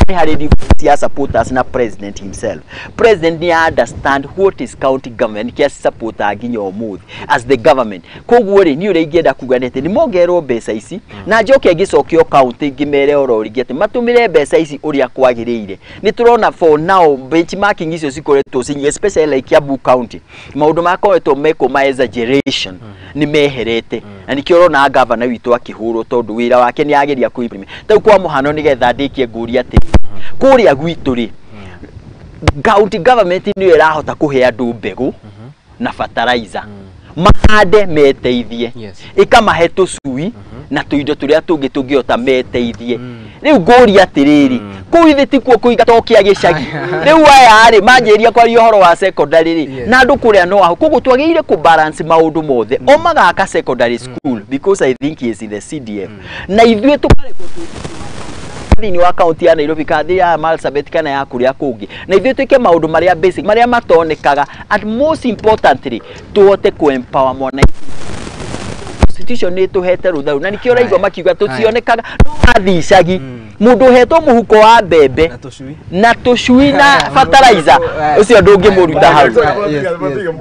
nĩ harĩ difference ya supporters na president himself. President nĩ understand what is county government, kĩa supporter nginya ũmũthĩ as the government. Koguo rĩ, niĩ ũrĩa ingĩenda kuga nĩ atĩ nĩ mongererwo mbeca ici, na njoke ngĩcokio county ngĩmere oro rĩngĩ atĩ matũmĩre mbeca ici ũrĩa kwagĩrĩire. Nĩ tũrona for now benchmarking icio cikoretwo cinyingĩ, especially like Kiambu County, maũndũ makoretwo mekwo ma exaggeration nĩ meherete, na nĩkĩo ũrona gavana witũ akĩhũrwo, tondũ wĩra wake nĩ ageria kũ implement. Tarĩu kwa mũhano, nĩgetha ndĩkie, ngũria atĩ kũrĩa gwitũ rĩ, county government nĩyo ĩrahota kũhe andũ mbegũ na fertilizer mahande meteithie, ĩkamahe tũcui na tũindo tũrĩa tũngĩ tũngĩhota meteithie. Rĩu ngũria atĩrĩrĩ, kũu ithe tikuo kũiga to kĩa gĩcagi? Rĩu aya rĩ, manjĩria kwaria ũhoro wa secondary rĩ, na andũ kũrĩa no aho. Koguo twagĩrĩire kũ balance maũndũ mothe, o magaka secondary school because I think he is in the CDF, na ithuĩ tũkarekwo thĩinĩ wa kaunti ya Nairobi kana thĩinĩ ya Marsabit kana ya kũrĩa kũngĩ, na ithuĩ twĩke maũndũ marĩa basic marĩa matonekaga, and most importantly tũhote kũ empower mwana. Constitution nĩ ĩtũhete rũtha rũu, na nĩkĩo ũraigua makiuga tũtionekaga. No wathiĩ icagi, mũndũ ũhetwo mũhuko wa mbembe na tũcui na tũcui na fertilizer, ũcio ndũngĩmũruta hau. Yes,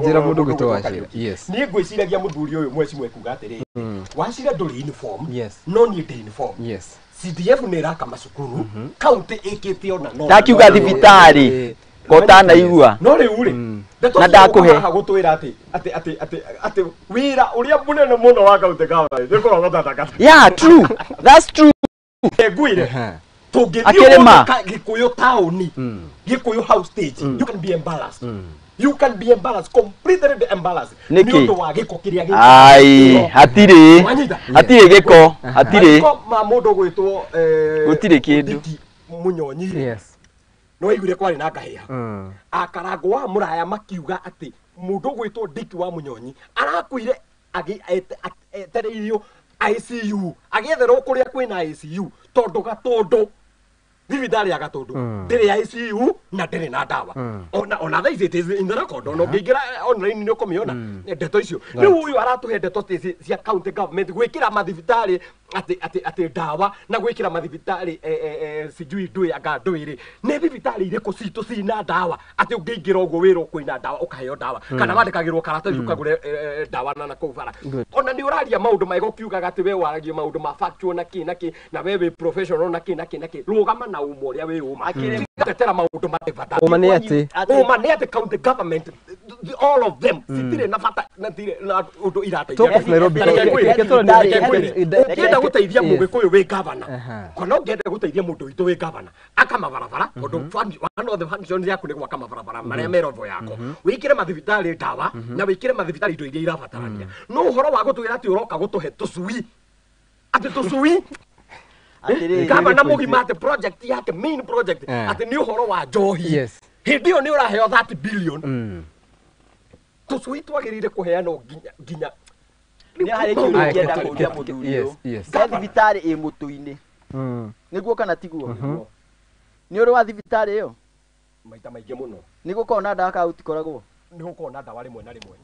njĩra mũndũ ũgwĩtwo Wachira. Yes. Niĩ ngwĩciragia mũthuri ũyũ mweci ekuga atĩrĩrĩ, Wachira ndũrĩ uniform, no niĩ ndĩ uniform. CDF nĩ ĩraka macukuru, county ĩkĩte ona no Ndakiuga thibitarĩ. Kotana igua. No rĩu rĩ. Na ndakuhe. Gũtwĩra atĩ atĩ atĩ atĩ atĩ wĩra ũrĩa mũnene mũno wa county government nĩ kũrogota takataka. Yeah, true. That's true. Ngwire. Tũngĩthiĩ Gĩkũyũ taũni, Gĩkũyũ house stage, you can be embarrassed. You can be embarrassed, completely embarrassed. Nĩkĩ? Nĩ ũndũ wa gĩko kĩrĩa gĩko. Ai, hatirĩ. Hatirĩ gĩko, hatirĩ. Mathiko ma mũndũ gwĩtwo gũtirĩ kĩndũ. Munyonyi. Yes. No waiguire kwarĩ na ngahĩha. Akarangũ wa Mũraya makiuga atĩ mũndũ gwĩtwo Dick wa Munyonyi arakuire etereirio ICU, agĩetherwo kũrĩa kwĩna ICU tondũ Gatũndũ thibitarĩ ya Gatũndũ ndĩrĩ ICU na ndĩrĩ na ndawa. Ona thaa ici it is in the record, ona ũngĩingĩra online nĩ ũkũmĩona ndeto icio. Rĩu ũyũ aratũhe ndeto cia county government gwĩkĩra mathibitarĩ atĩ atĩ atĩ ndawa na gwĩkĩra mathibitarĩ sijui ndũĩ anga ndũĩ rĩ, nĩ thibitarĩ irĩkũ citũ cina ndawa atĩ ũngĩingĩra ũguo wĩrwo kwĩna ndawa ũkaheo ndawa kana wandĩkagĩrwo karatathi ũkagũre ndawa na kũu bara. Ona nĩ ũraria maũndũ mega ũkiugaga atĩ we waragia maũndũ ma factual na kĩ na kĩ na we wĩ professional na kĩ na kĩ na kĩ, rũgama na ũma ũrĩa wĩ ũma. Tetera maũndũ marĩ bata. Ũma nĩ atĩ ũma nĩ atĩ county government all of them citirĩ na bata na tirĩ na ũndũ irateithia. Ũngĩenda gũteithia Mũgĩkũyũ wĩ governor kana ũngĩenda gũteithia mũndũ witũ wĩ governor aka mabarabara, tondũ one of the functions yaku nĩ gwaka mabarabara marĩa me robo yako, wĩkĩre mathibitarĩ ndawa na wĩkĩre mathibitarĩ indo iria irabatarania. No ũhoro wa gũtwĩra atĩ ũroka gũtũhe tũcui, atĩ tũcui gavana mũgima atĩ project yake main project atĩ nĩ ũhoro wa njohi, hĩndĩ ĩyo nĩ ũraheo 30 billion. Tũcui twagĩrĩire kũheanwo nginya nĩ harĩ kĩũria ingĩenda kũũria mũthuri ũyũ. He thibitarĩ ĩ mũtũ-inĩ, nĩguo kana tiguo? Nĩ ũrĩ wa thibitarĩ ĩyo? Maita maingĩ mũno. Nĩ gũkoragwo na ndawa kana gũtikoragwo? Nĩ gũkoragwo na ndawa rĩmwe na rĩmwe.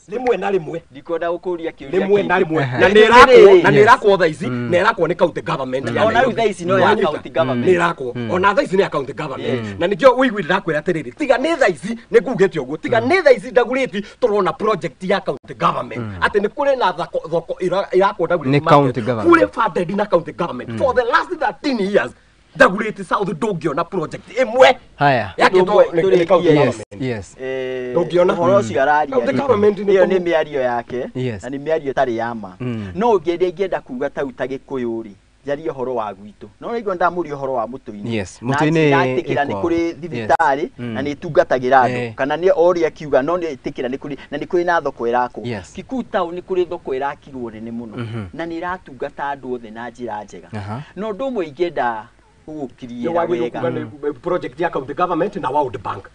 Rĩmwe na rĩmwe. Ndikwenda gũkũria kĩũria rĩmwe na rĩmwe. Na nĩ ĩrakwo, na nĩ ĩrakwo thaa ici, na ĩrakwo nĩ county government. Ona rĩu thaa ici no ya county government. Nĩ ĩrakwo. Ona thaa ici nĩ ya county government. Na nĩkĩo ũiguire ndakwĩra atĩrĩrĩ, tiga nĩ thaa ici nĩ ngugĩte ũguo, tiga nĩ thaa ici ndagurĩti tũrona project ya county government atĩ nĩ kũrĩ na thoko ĩrakwo Dagoretti market fully funded na county government for the last 13 years. Dagoretti South ndũngĩona project ĩmwe yakĩtwo nĩ county government. Yes. Ndũngĩona ũhoro ũcio araria. County government ĩyo nĩ mĩario yake na nĩ mĩario ĩtarĩ ya ma. No ũngĩenda kuga tau ta Gĩkũyũ rĩ, njarie ũhoro wa gwitũ. No nĩguo ndamũria ũhoro wa mũtũ-inĩ. Yes, mũtũ-inĩ natĩkĩra nĩ kũrĩ thibitarĩ na nĩ ĩtungatagĩra andũ kana nĩ oria akiuga no nĩ ĩtĩkĩra nĩ kũrĩ na nĩ kũrĩ na thoko ĩrakwo. Kikuyu town nĩ kũrĩ thoko ĩrakirwo nene mũno na nĩ ĩratungata andũ othe na njĩra njega. Na ũndũ ũmwe ingĩenda gũgũkiriĩra wega project ya county government na World Bank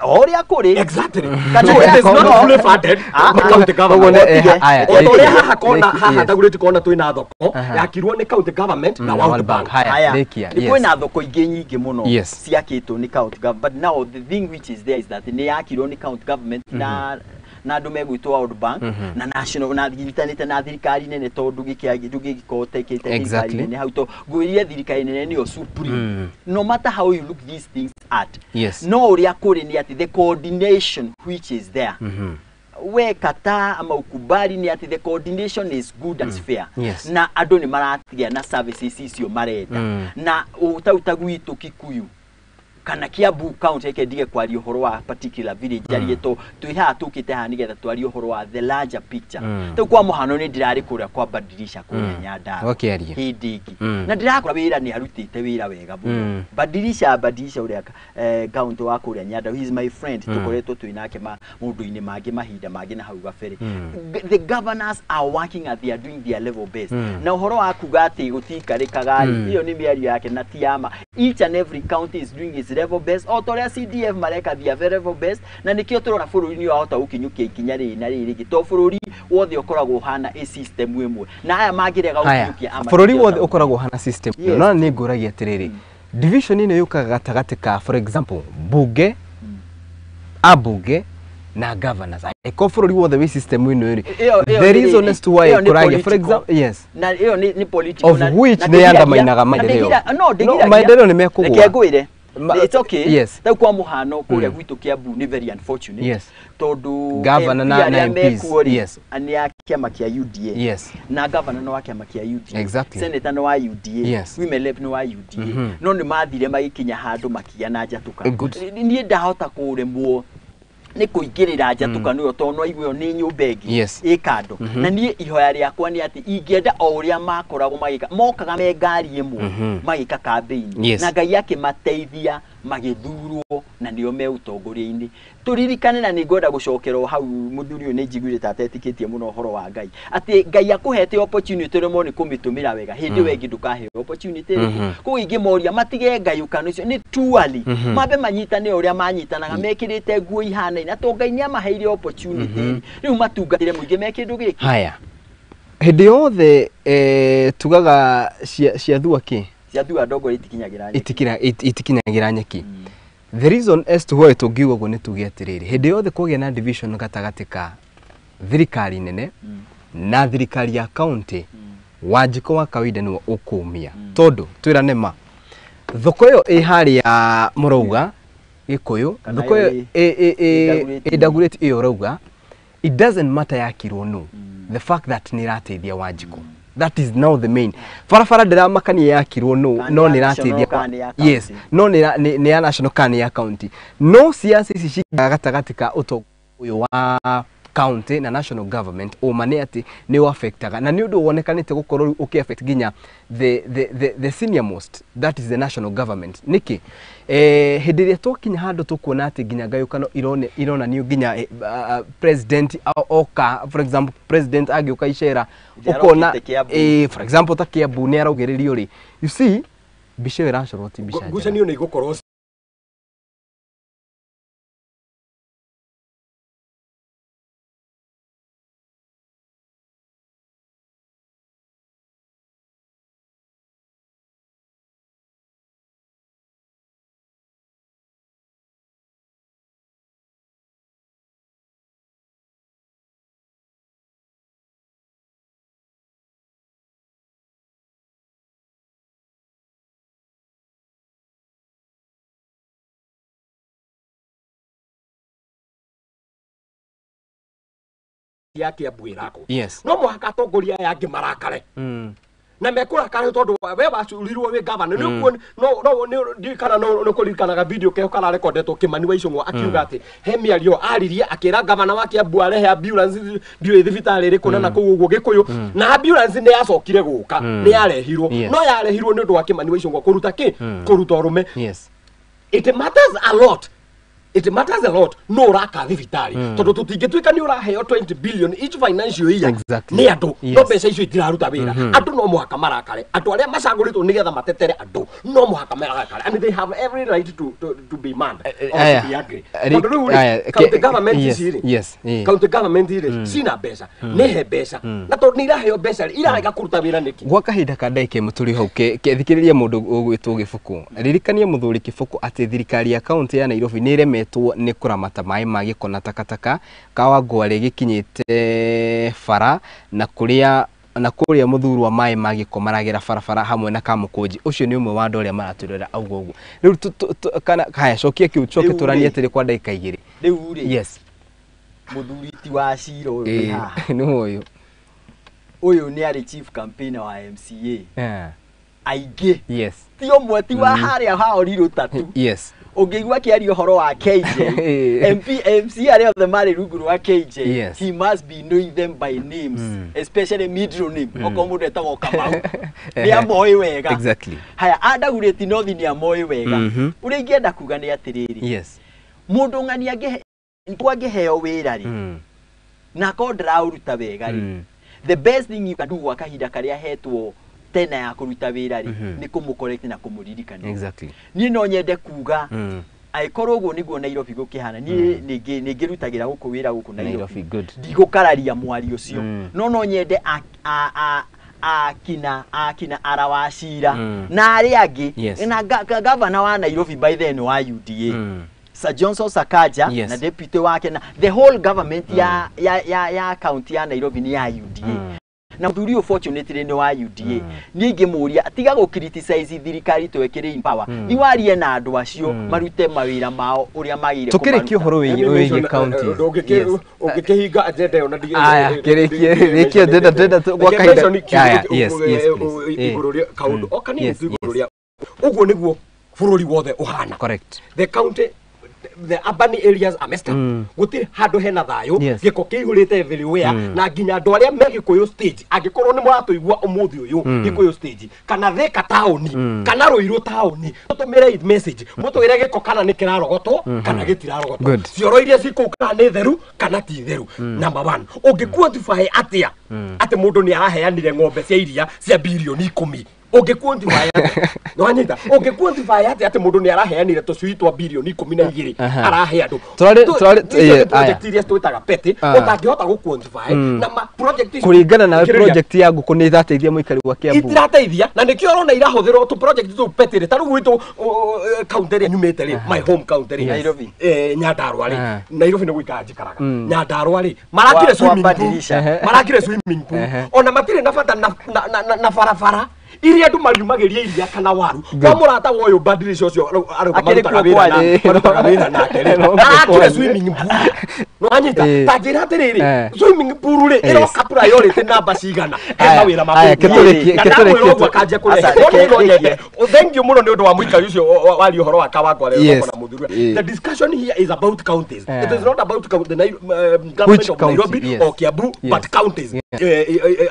ũrĩa kũrĩ. Exactly. So it is not fully funded by county government. Ũrĩa haha kona haha Dagoretti kona twĩna thoko yakirwo nĩ county government na World Bank. Nĩ kwĩna thoko ingĩ nyingĩ mũno ciakĩtwo nĩ county government, but now the thing which is there is that nĩ yakirwo nĩ county government na andũ megwĩtwo World Bank na national na nyitanĩte na thirikari nene tondũ ndũngĩgĩkorwo ũtekĩte thirikari nene hau to ngwĩrire thirikari nene nĩyo supreme. No matter how you look these things at, no ũrĩa kũrĩ nĩ atĩ the coordination which is there, we kata ama ukubali ni atĩ the coordination is good and fair. Na andũ nĩ maratigĩa na services icio marenda. Na ũtau gwitũ Kikuyu kana Kiambu county reke ndige kwaria ũhoro wa particular village arie to twĩ haha tũkĩte haha nĩgetha twarie ũhoro wa the larger picture. Rĩu kwa mũhano nĩ ndĩrarĩ kũrĩa kwa Badirisha kũrĩa Nyandarua hĩndĩ ĩngĩ na ndĩrakora wĩra nĩ arutĩte wĩra wega mũno. Badirisha ũrĩa county wa kũrĩa Nyandarua, he is my friend, tũkoretwo twĩ nake maũndũ-inĩ mangĩ mahinda mangĩ na hau gabere. The governors are working at they are doing their level best. Na ũhoro wa kuga atĩ gũtiikarĩkaga rĩ, ĩyo nĩ mĩario yake na ti ya ma. Each and every county is doing its level best o ta ũrĩa CDF mareka their level best, na nĩkĩo tũrona bũrũri nĩ wahota gũkinyũkia ikinya rĩrĩ na rĩrĩ rĩngĩ to bũrũri wothe ũkoragwo ũhana ĩ system ĩmwe na aya mangĩrega gũkinyũkia ama bũrũri wothe ũkoragwo ũhana system. No nĩ ngũragia atĩrĩrĩ, division ĩno yũkaga gatagatĩ ka for example bunge abunge na governors. Eko bũrũri wothe wĩ system ĩno rĩ, the reason as to why kũragia for example, yes, na ĩyo nĩ political of which nĩ andamainaga maendeleo. No maendeleo nĩ mekũgũa. Reke ngwĩre It's okay. Yes. Tau kwa muhano kuria gwitu Kiambu ni very unfortunate. Yes. Tondu governor na MPs. Yes. Ani ya kĩama kĩa UDA. Yes. Na governor nĩ wa kĩama kĩa UDA. Exactly. Senator nĩ wa UDA. Yes. Women rep nĩ wa UDA. No nĩ mathire magĩkinya handũ makĩgĩa na njatũka. Good. Niĩ ndahota kũremwo nĩ kũingĩrĩra njatũkano ĩyo tondũ no aigue ĩyo nĩ nyũmba ĩngĩ Yes. ĩ kando. Na niĩ ihoya rĩakwa nĩ atĩ ingĩenda o ũrĩa makoragwo magĩka, mokaga me ngari ĩmwe magĩka campaign. Yes. Na Ngai akĩmateithia magĩthurwo na nĩo me ũtongoria-inĩ. Tũririkane, na nĩ ngwenda gũcokera o hau, mũthuri ũyũ nĩ njiguire ta atetĩkĩtie mũno ũhoro wa Ngai, atĩ Ngai akũhete opportunity rĩmwe nĩ kũmĩtũmĩra wega, hĩndĩ ĩyo ĩngĩ ndũkaheo opportunity ĩrĩkũ. Koguo ingĩmoria matige ngayũkano icio nĩ too early, mambe manyitane ũrĩa manyitanaga mekĩrĩte nguo ihanaine, na to Ngai nĩ amaheire opportunity rĩu matungatĩre mũingĩ me kĩndũ gĩkĩ. Haya, hĩndĩ yothe tugaga cia thua kĩ Ciathua ndongoria itikinyagĩra nyeki. Itikinyagira nyeki. The reason as to why tũngiuga ũguo nĩ tuge atĩrĩrĩ, hĩndĩ yothe kwagĩa na division gatagatĩ ka thirikari nene na thirikari ya county, Wanjikũ wa kawaida nĩwe ũkũmia, tondũ twĩrane ma thoko ĩyo ĩ harĩa mũrauga Gĩkũyũ, Kana thoko ĩyo ĩyo ĩ Dagoretti ĩyo ũrauga, it doesn't matter yakirwo no the fact that nĩ ĩrateithia Wanjikũ, that is now the main barabara ndĩramakania yakirwo no Kana no nĩ nĩ ya ĩrateithia national kana nĩ ya yes county. No nĩ ya national kana nĩ ya county, no siasa ici cigaga gatagatĩ ka ũtongoria ũyũ wa county na national government, ũma nĩ atĩ nĩ ũaffectaga, na nĩ ũndũ wonekanĩte gũkorwo rĩu ũkĩ-affect nginya the senior most, that is the national government. Nĩkĩ hĩndĩ ĩrĩa twakinya handũ tũkuona atĩ nginya ngayũkano ironanio nginya president oka, for example, president angĩũka icera Hĩndĩ ũkona arokĩte Kiambu. For example, ta Kiambu nĩ araugĩrĩrio rĩ, you see mbica ĩyo ĩracorwo ti mbica njega. Ngucanio nĩ igũkorwo. Ya Kiambu ĩrakwo, no mũhaka atongoria aya angĩ marakare na mekũrakara tondũ we wacurirwo wĩ gavana nĩ ũkuo no no ndiũĩ kana no nĩ kũririkanaga video keho kararekondetwo Kĩmani wa Icũng'wa akiuga atĩ he mĩario aririe akĩra gavana wa Kiambu arehe ambulance ndiũĩ thibitarĩ ĩrĩkũ na nakũu ũguo Gĩkũyũ, na ambulance nĩ yacokire gũka, nĩ yarehirwo, no yarehirwo nĩ ũndũ wa Kĩmani wa Icũng'wa kũruta kĩ kũruta ũrũme. It matters a lot, it matters a lot no ũraka thibitarĩ, tondũ tũtingĩtuĩka nĩ ũraheo 20 billion each financial year nĩ andũ no mbeca icio itiraruta wĩra. Andũ no mũhaka marakare, andũ arĩa macagũrĩtwo nĩgetha matetere andũ no mũhaka marakare, and they have every right to be mad or to be angry, tondũ rĩu rĩ, county government ici rĩ, county government rĩ, cina mbeca, nĩ he mbeca, na tondũ nĩ iraheo mbeca rĩ, irarega kũruta wĩra nĩkĩ? Gwa kahinda ka ndagĩka ĩmwe tũrĩ hau, thikĩrĩria mũndũ ũgwĩtwo Gĩbũkũ. Ririkania mũthuri Kĩbũkũ atĩ thirikari ya kaunti ya Nairobi nĩ ĩremetwo nĩ kũramata maĩ ma gĩko na takataka Kawangware gĩkinyĩte bara na kũrĩa na kũrĩa mũthurwa maĩ ma gĩko maragera barabara hamwe na Kamũkũnji. Ũcio nĩ ũmwe wa andũ arĩa maratwĩrorera auga ũguo rĩu kana haya cokia kĩu coke Rĩu tũranie rĩ. atĩrĩ kwa ndagĩka 2. Rĩu rĩ, mũthuri ti wa cira ũyũ wĩ haha, nĩ ũyũ. Ũyũ nĩ arĩ chief campaigner wa MCA aingĩ, ti ũmwe, ti wa harĩa haorirwo tatu. Ũngĩigua akĩaria ũhoro wa KJ, MP, MC arĩa othe marĩ rungu rwa KJ, he must be knowing them by names, especially middle name. Okorwo mũndũ etagwo Kamau, nĩ amoĩ wega. Haya, Andagurĩti North nĩ amoĩ wega. Ũrĩa ingĩenda kuga nĩ atĩrĩrĩ, mũndũ ng'ani angĩheo wĩra rĩ, na akorwo ndaraũruta wega rĩ, the best thing you can do gwa kahinda karĩa hetwo tena ya kũruta wĩra rĩ, nĩ kũmũ-correct na kũmũririkania. Niĩ no nyende kuga, angĩkorwo ũguo nĩguo Nairobi gũkĩhana, niĩ nĩ ngĩrutagĩra gũkũ wĩra gũkũ Nairobi. Nairobi, good. Ndigũkararia mwario ũcio, no nyende akina ara wa cira na arĩa angĩ, na gavana wa Nairobi by then wa UDA, Sir Johnson Sakaja, na deputy wake na the whole government ya county ya Nairobi ni ya UDA. Na muthuri ũyũ fortunately nĩ wa UDA. Niĩ ingĩmũria tiga gũ criticize thirikari twekĩre in power, niwarie na andũ acio marute mawĩra mao ũrĩa magĩrĩire. Tũkĩrĩkia ũhoro wĩgiĩ counties. Ũngĩkĩhinga agenda ĩyo na Aya, kĩrĩkie rĩkie ndenda gwa kahinda. Aya, yes, yes, please. Igũrũ rĩa kaũndũ o kanini tu, igũrũ rĩa ũguo nĩguo bũrũri wothe ũhana. The county, the urban areas are messed up. Gũtirĩ handũ hena thayũ. Gĩko kĩihũrĩte everywhere, na nginya andũ arĩa me Gĩkũyũ stage, angĩkorwo nĩ mũratũigua ũmũthĩ ũyũ, Gĩkũyũ stage kana Thika taũni kana Rũirũ taũni, tũtũmĩre message mũtwĩre gĩko kana nĩ kĩrarogotwo kana gĩtirarogotwo, cioro iria ci kũu kana nĩ theru kana ti theru. Number one, ũngĩ quantify atĩa atĩ mũndũ nĩ araheanire ng'ombe cia iria cia birioni 10? Ũngĩ quantify atĩa? Nĩwanyita? Ũngĩ quantify atĩa atĩ mũndũ nĩ araheanire tũcui twa birioni 12 arahe andũ? Icio nĩ project iria twĩtaga petty, ũtangĩhota gũ quantify na ma project icio. Kũringana nawe, Thikĩrĩria. Project ya ngũkũ nĩ ĩrateithia mũikari wa Kiambu? Itirateithia, na nĩkĩo ũrona irahũthĩrwo tũ project tũu petty rĩ. Ta rĩu gwitũ county ĩrĩa nyumĩte rĩ, my home county rĩ, Nairobi. Nyandarua rĩ, Nairobi nĩ gũikara njikaraga. Nyandarua rĩ, marakire swimming pool. Badilisha. Marakire swimming pool, ona matirĩ na bata na barabara iria andũ mariumagĩria iria kana waru kwa mũrata wa ũyũ badilisha ũcio arauga Akĩrĩ marutaga kuo wĩra na kwanyu. marutaga wĩra nake rĩ, No, kuo arakire kwanyu. swimming pool. Nĩwanyita? Ta njĩra atĩrĩrĩ, swimming pool rĩ, ĩroka priority namba cigana he Aya, mawĩra ma aya, kũruta? Na kĩtũrĩkie ndamwĩra ũguo akanjia kũrehe. Aca, No niĩ no reke- nyende thank you mũno nĩ ũndũ wa mũikari ũcio waria ũhoro wa Kawangware na mũthuri. The discussion here is about counties. It is not about the government Which of county? Nairobi or Kiambu, but counties In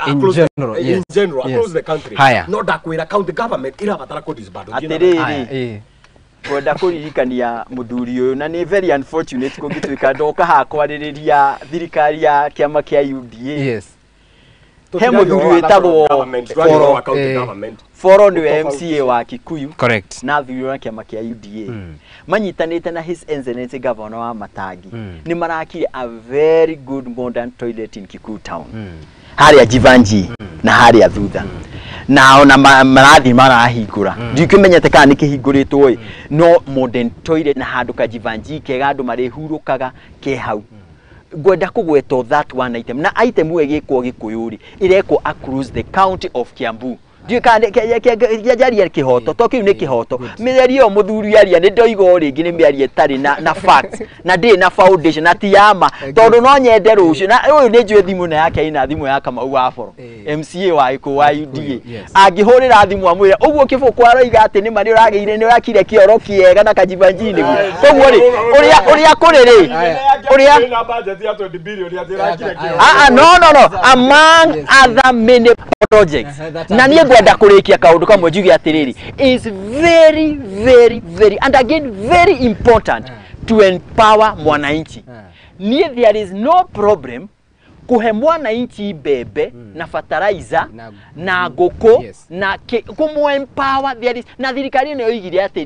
across general, in general, across the country. Haya. No ndakwĩra county government irabatara kũ disband. Atĩrĩrĩ, Aya, kwenda kũririkania mũthuri ũyũ, na nĩ very unfortunate kũngĩtuĩka ndoka haha kwarĩrĩria thirikari ya kĩama kĩa UDA. He mũthuri wĩtagwo Foro county government. Foro nĩwe MCA wa Kikuyu na athurirwo na kĩama kĩa UDA, manyitanĩte na His Excellency Governor wa Matangi, nĩ marakire a very good modern toilet in Kikuyu town, harĩa Jivanji na harĩa thutha, na ona marathiĩ marahingũra, ndikĩmenyete kana nĩ kĩhingũrĩtwo ĩ, no modern toilet na handũ ka Jivanji kega andũ marĩhurũkaga ke hau. Ngwenda kũgwetwo that one item, na item ĩyo ĩgĩkwo Gĩkũyũ rĩ, ĩrekwo across the county of Kiambu. Ndiũĩ kana njaria kĩhoto, to kĩu nĩ kĩhoto. Mĩario ĩyo mũthuri aria nĩ ndoiga o rĩngĩ nĩ mĩario ĩtarĩ na facts na ndĩrĩ na foundation na ti ya ma, tondũ no nyende rũciũ na ũyũ nĩ njũĩ thimũ na yake ĩna thimũ ya Kamau wa Boro, MCA wa Gĩkũyũ wa UDA. Angĩhũrĩra thimũ amwĩre ũguo kĩbũkũ aroiga atĩ nĩma nĩ ũragĩire, nĩ ũrakire kĩoro kĩega na kajibanji nĩguo koguo rĩ, ũrĩa kũrĩ rĩ, ũrĩa Na budget ya 20 billion atĩ ĩrakire kĩoro. Ah, ah, no, among other many projects. That Na niĩ ngwenda kũrĩkia kaũndũ kamwe njuge atĩrĩrĩ, is very very very and again very important to empower mwananchi. Niĩ there is no problem kũhe mwananchi mbembe na fertilizer na ngũkũ na kũmũ empower. There is na thirikari ĩno yoigire atĩ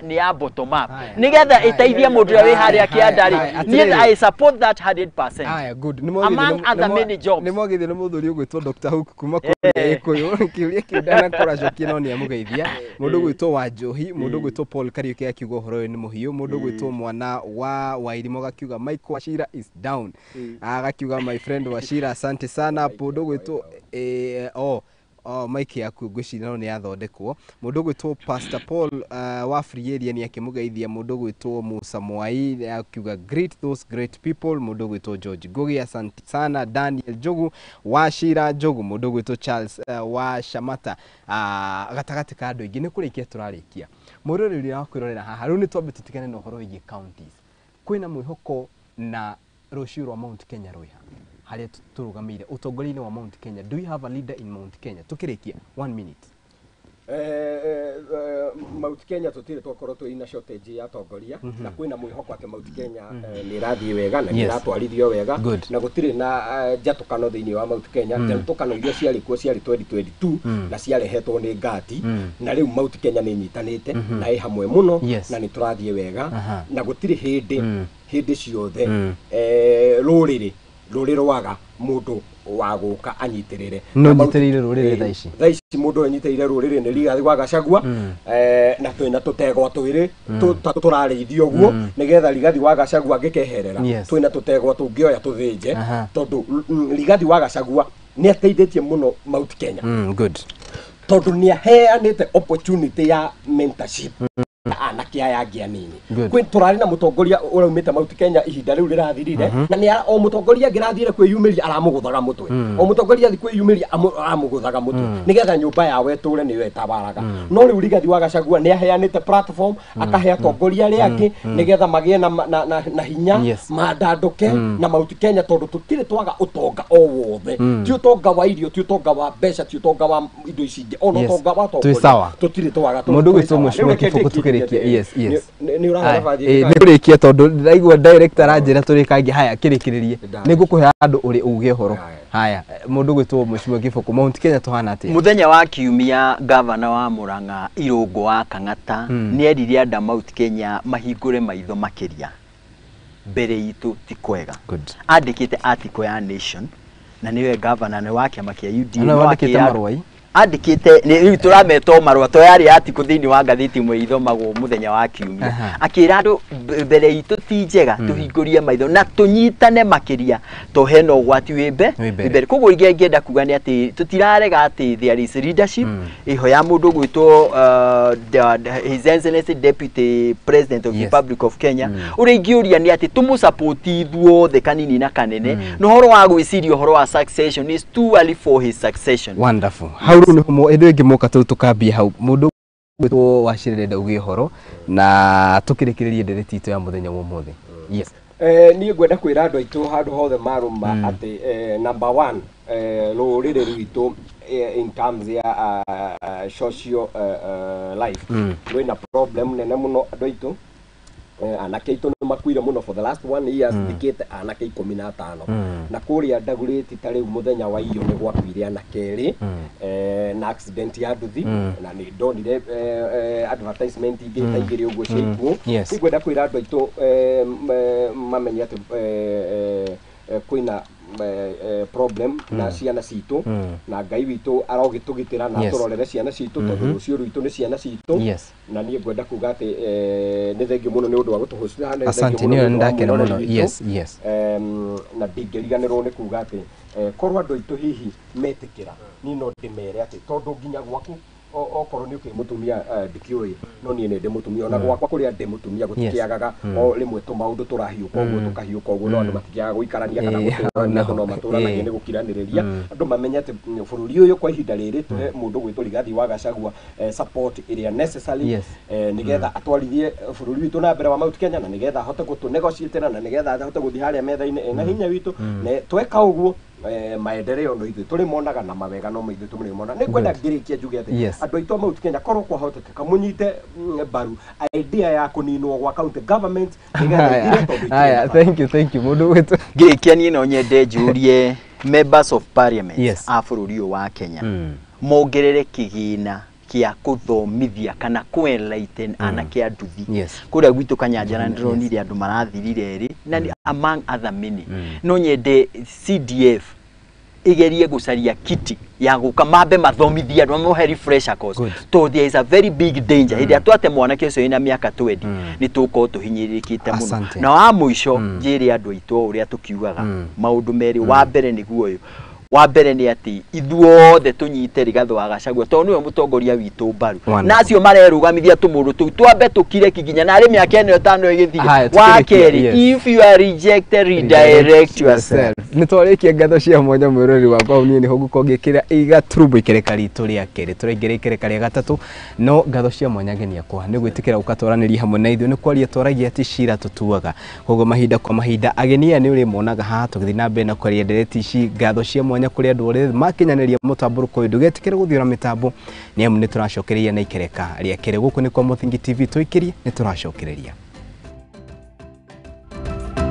nĩ ya bottom up nĩgetha ĩteithie mũndũ ũrĩa wĩ harĩa kĩanda rĩ. Niĩ Atĩrĩrĩ. I support that 100%. Aya, good. Among other many jobs. Nĩ mwagithio nĩ mũthuri ũgwĩtwo Dr. Hook kuma kũrĩa Gĩkũyũ. Kĩũria kĩu ndanakorwo acokia, no nĩ amũgeithia. Mũndũ ũgwĩtwo Wanjohi, mũndũ ũgwĩtwo Paul Kariuki akiuga ũhoro ũyũ nĩ mũhiũ. Mũndũ ũgwĩtwo mwana wa Wairimũ agakiuga Michael Wachira is down. Agakiuga my friend Wachira, asante sana. Mũndũ ũgwĩtwo oh, mic yaku ngwĩciria no nĩ yathondekwo. Mũndũ ũgwĩtwo Pastor Paul wa Free Area nĩ akĩmũgeithia. Mũndũ ũgwĩtwo Musa Mwai akiuga greet those great people. Mũndũ ũgwĩtwo George Ngugi, asante sana. Daniel Njogu wa Shira Njogu, mũndũ ũgwĩtwo Charles wa Shamata, gatagatĩ ka andũ aingĩ. Nĩ kũrĩkia tũrarĩkia. Mũroreri ũrĩa wa kwĩrorera haha rĩu, nĩ twambe tũtigane na ũhoro wĩgiĩ counties. Kwĩna mwĩhoko na rũciũ rwa Mount Kenya rwĩha harĩa tũrũgamĩire ũtongoria-inĩ wa Mount Kenya? Do we have a leader in Mount Kenya? Tũkĩrĩkia, one minute. Mount Kenya tũtirĩ twakorwo twĩ na shortage ya atongoria, na kwĩna mwĩhoko atĩ Mount Kenya nĩ ĩrathiĩ wega na nĩ ĩratwarithio wega, na gũtirĩ na njatũkano thĩinĩ wa Mount Kenya. Njatũkano iria ciarĩ kuo ciarĩ 2022 na ciarehetwo nĩ ngati, na rĩu Mount Kenya nĩ ĩnyitanĩte na ĩ hamwe mũno, na nĩ tũrathiĩ wega, na gũtirĩ hĩndĩ hĩndĩ ciothe rũrĩrĩ rũrĩ rwaga mũndũ wa gũka anyitĩrĩre. No nyitĩrĩire rũrĩrĩ thaa ici? Thaa ici mũndũ ũyũ anyitĩrĩire rũrĩrĩ nĩ Rigathĩ wa Gachagua, na twĩna tũtegwa twĩrĩ tũrarĩithio ũguo nĩgetha Rigathĩ wa Gachagua angĩkeherera, twĩna tũtegwa tũngĩoya tũthĩnje, tondũ Rigathĩ wa Gachagua Nĩ ateithĩtie mũno Mount Kenya. Good. Tondũ nĩ aheanĩte opportunity ya mentorship anake aya angĩ anini. Kwĩ tũrarĩ na mũtongoria ũraumĩte Mount Kenya ihinda rĩu rĩrathirire, na nĩ o mũtongoria angĩrathire kwĩyumĩria aramũgũthaga mũtwe, o mũtongoria athi kwĩyumĩria aramũgũthaga mũtwe nĩgetha nyũmba yao ĩtũre nĩyo ĩtawaraga. No rĩu Rigathi wa Gachagua nĩ aheanĩte platform akahe atongoria arĩa angĩ nĩgetha magĩe na hinya, mandandũke na Mount Kenya, tondũ tũtirĩ twaga ũtonga o wothe, ti ũtonga wa irio, ti ũtonga wa mbeca, ti ũtonga wa indo ici ingĩ, ona ũtonga wa atongoria tũtirĩ twaga. Mũndũ gwĩtwo Mheshimiwa Kiboko tũkĩrĩkia. Yes, yes. Nĩ ũrahe nabathi. Nĩ kũrĩkia tondũ ndĩraigua director aranjĩra tũrĩkangie. Haya, kĩrĩkĩrĩrie, nĩ ngũkũhe andũ ũrĩ uge ũhoro. Haya, mũndũ gwĩtwo Mheshimiwa Kiboko, Mount Kenya tũhana atĩa? Mũthenya wa kiumia gavana wa Murang'a Irũngũ wa Kang'ata nĩ erire andũ a Mount Kenya mahingũre maitho makĩria, mbere itũ ti kwega. Andĩkĩte article ya Nation, na nĩwe gavana nĩ wa kĩama kĩa UDA. No andĩkĩte marũa andĩkĩte rĩu tũrametwo marũa to yarĩ article thĩinĩ wa ngathĩti ĩmwe ithomagwo mũthenya wa kiumia, akĩra andũ mbere itũ ti njega, tũhingũrie maitho na tũnyitane makĩria to hena ũgwati wĩ mbere. Koguo ingĩ ingĩenda kuga nĩ atĩ tũtirarega atĩ there is leadership ĩho ya mũndũ gwĩtwo His Excellency Deputy President of the Republic of Kenya. Ũrĩa ingĩũria nĩ atĩ tũmũsupport ithuothe kanini na kanene, na ũhoro wa gwĩciria ũhoro wa succession is too early for his succession. Wonderful. Hau rĩu nĩho ĩndũ ĩngĩ moka tũu tũkambia hau. Mũndũ gwĩtwo Wachira ndĩrenda uge ũhoro na tũkĩrĩkĩrĩrie ndereti itũ ya mũthenya wa ũmũthĩ. Yes. Niĩ ngwenda kwĩra andũ aitũ handũ hothe marũma atĩ number 1 rũrĩrĩ rwitũ in terms ya social life rwĩna problem nene mũno. Andũ aitũ anake aitũ nĩ makuire mũno for the last 1 year, thikĩte anake 15, na kũrĩa Ndagurĩti ta rĩu mũthenya wa iyo nĩ gwakuire anake erĩ na accident ya nduthi, na nĩ ndonire advertisement ingĩ ta igĩrĩ ũguo cia ikuũ. Nĩngwenda kwĩra andũ aitũ mamenye atĩ kwĩna problem na ciana citũ, na Ngai witũ arogĩtũgitĩra na atũrorere ciana citũ, tondũ rũciũ rwitũ nĩ ciana citũ. Na niĩ ngwenda kuga atĩ nĩ thengiũ mũno nĩ ũndũ wa gũtũhũcira haha, nĩ Asante, thengiũ mũno nĩ nĩ ũndũ wa ndakena mwĩroreri mũno. witũ. Yes, yes. Na ndingĩriganĩrwo nĩ kuga atĩ korwo andũ aitũ hihi metĩkĩra, niĩ no ndĩmere atĩ tondũ nginya gwaku okorwo nĩ ũkĩrĩ mũtumia ndikĩũĩ, no niĩ nĩ ndĩ mũtumia, ona gwakwa kũrĩa ndĩ mũtumia gũtikĩagaga o rĩmwe tũmaũndũ tũrahiũka ũguo tũkahiũka ũguo, no andũ matikĩagaga gũikarania kana gũtũrania, no matũranagia nĩ gũkiranĩrĩria. Andũ mamenye atĩ bũrũri ũyũ kwa ihinda rĩrĩ tũhe mũndũ gwĩtwo Rigathi wa Gachagua support ĩrĩa necessary, nĩgetha atwarithie bũrũri witũ na mbere wa Mount Kenya, na nĩgetha ahote gũtũnegotiatĩra, na nĩgetha ahote gũthiĩ harĩa metha-inĩ ena hinya witũ. Na tweka ũguo maendeleo no ithuĩ tũrĩmonaga na mawega no ithuĩ tũrĩmona. Nĩ ngwenda ngĩrĩkia njuge atĩ andũ aitũ a Mount Kenya korwo kwahotekeka mũnyite mbaru idea ya kũninwo gwa county government nĩgetha ithire, tondũ itirĩ Haya, na bata. thank you, thank you. Mũndũ gwĩtwo Ngĩrĩkia niĩ no nyende njũrie members of parliament Yes. a bũrũri ũyũ wa Kenya mongerere kĩgĩna kĩa kũthomithia kana kũ-enlighten anake a nduthi. Kũrĩa gwitũ Kanyanjara ndĩronire andũ marathirire erĩ, na among other many. No nyende CDF igerie gũcaria kiti ya gũka mambe mathomithie andũ, mamohe refresher course, tondũ there is a very big danger hĩndĩ ĩrĩa twate mwanake ũcio wĩna mĩaka 20 nĩ tũgũkorwo tũhinyĩrĩrĩkĩte mũno. Na wa mũico njĩre andũ aitũ o ũrĩa tũkiugaga maũndũ merĩ. Wa mbere nĩguo ũyũ, wa mbere nĩ atĩ ithuothe tũnyite Rigathi wa Gachagua tondũ nĩwe mũtongoria witũ mbaru, na acio marerũgamithia tũmũndũ tũu twambe tũkire kinya narĩ mĩaka ĩno ĩtano ĩgĩthire. Wa kerĩ, if you are rejected, redirect yourself. Nĩ twarĩkia ngatho cia mwanya mwĩroreri wakwa, hau niĩ nĩho ngũkorwo ngĩkĩra igaturumbu ikereka ritũ rĩa kerĩ, tũraingĩra ikereka rĩa gatatũ. No ngatho cia mwanya ageni akwa nĩ gwĩtĩkĩra ũka twaranĩria hamwe na ithuĩ, nĩ kwaria twaragia ti cira tũtuaga, koguo mahinda kwa mahinda ageni aya nĩ ũrĩmonaga haha tũgĩthiĩ na mbere na kwaria ndereti ici. Ngatho cia mwanya kũrĩ andũ othe makinyanĩria mũtambũrũko ũyũ, ndũgetĩkĩre gũthiũra mĩtambo nĩ amu nĩ tũracokereria na ikereka rĩa kerĩ. Gũkũ nĩ kwa Mũthingi TV, tũikĩrie nĩ tũracokereria.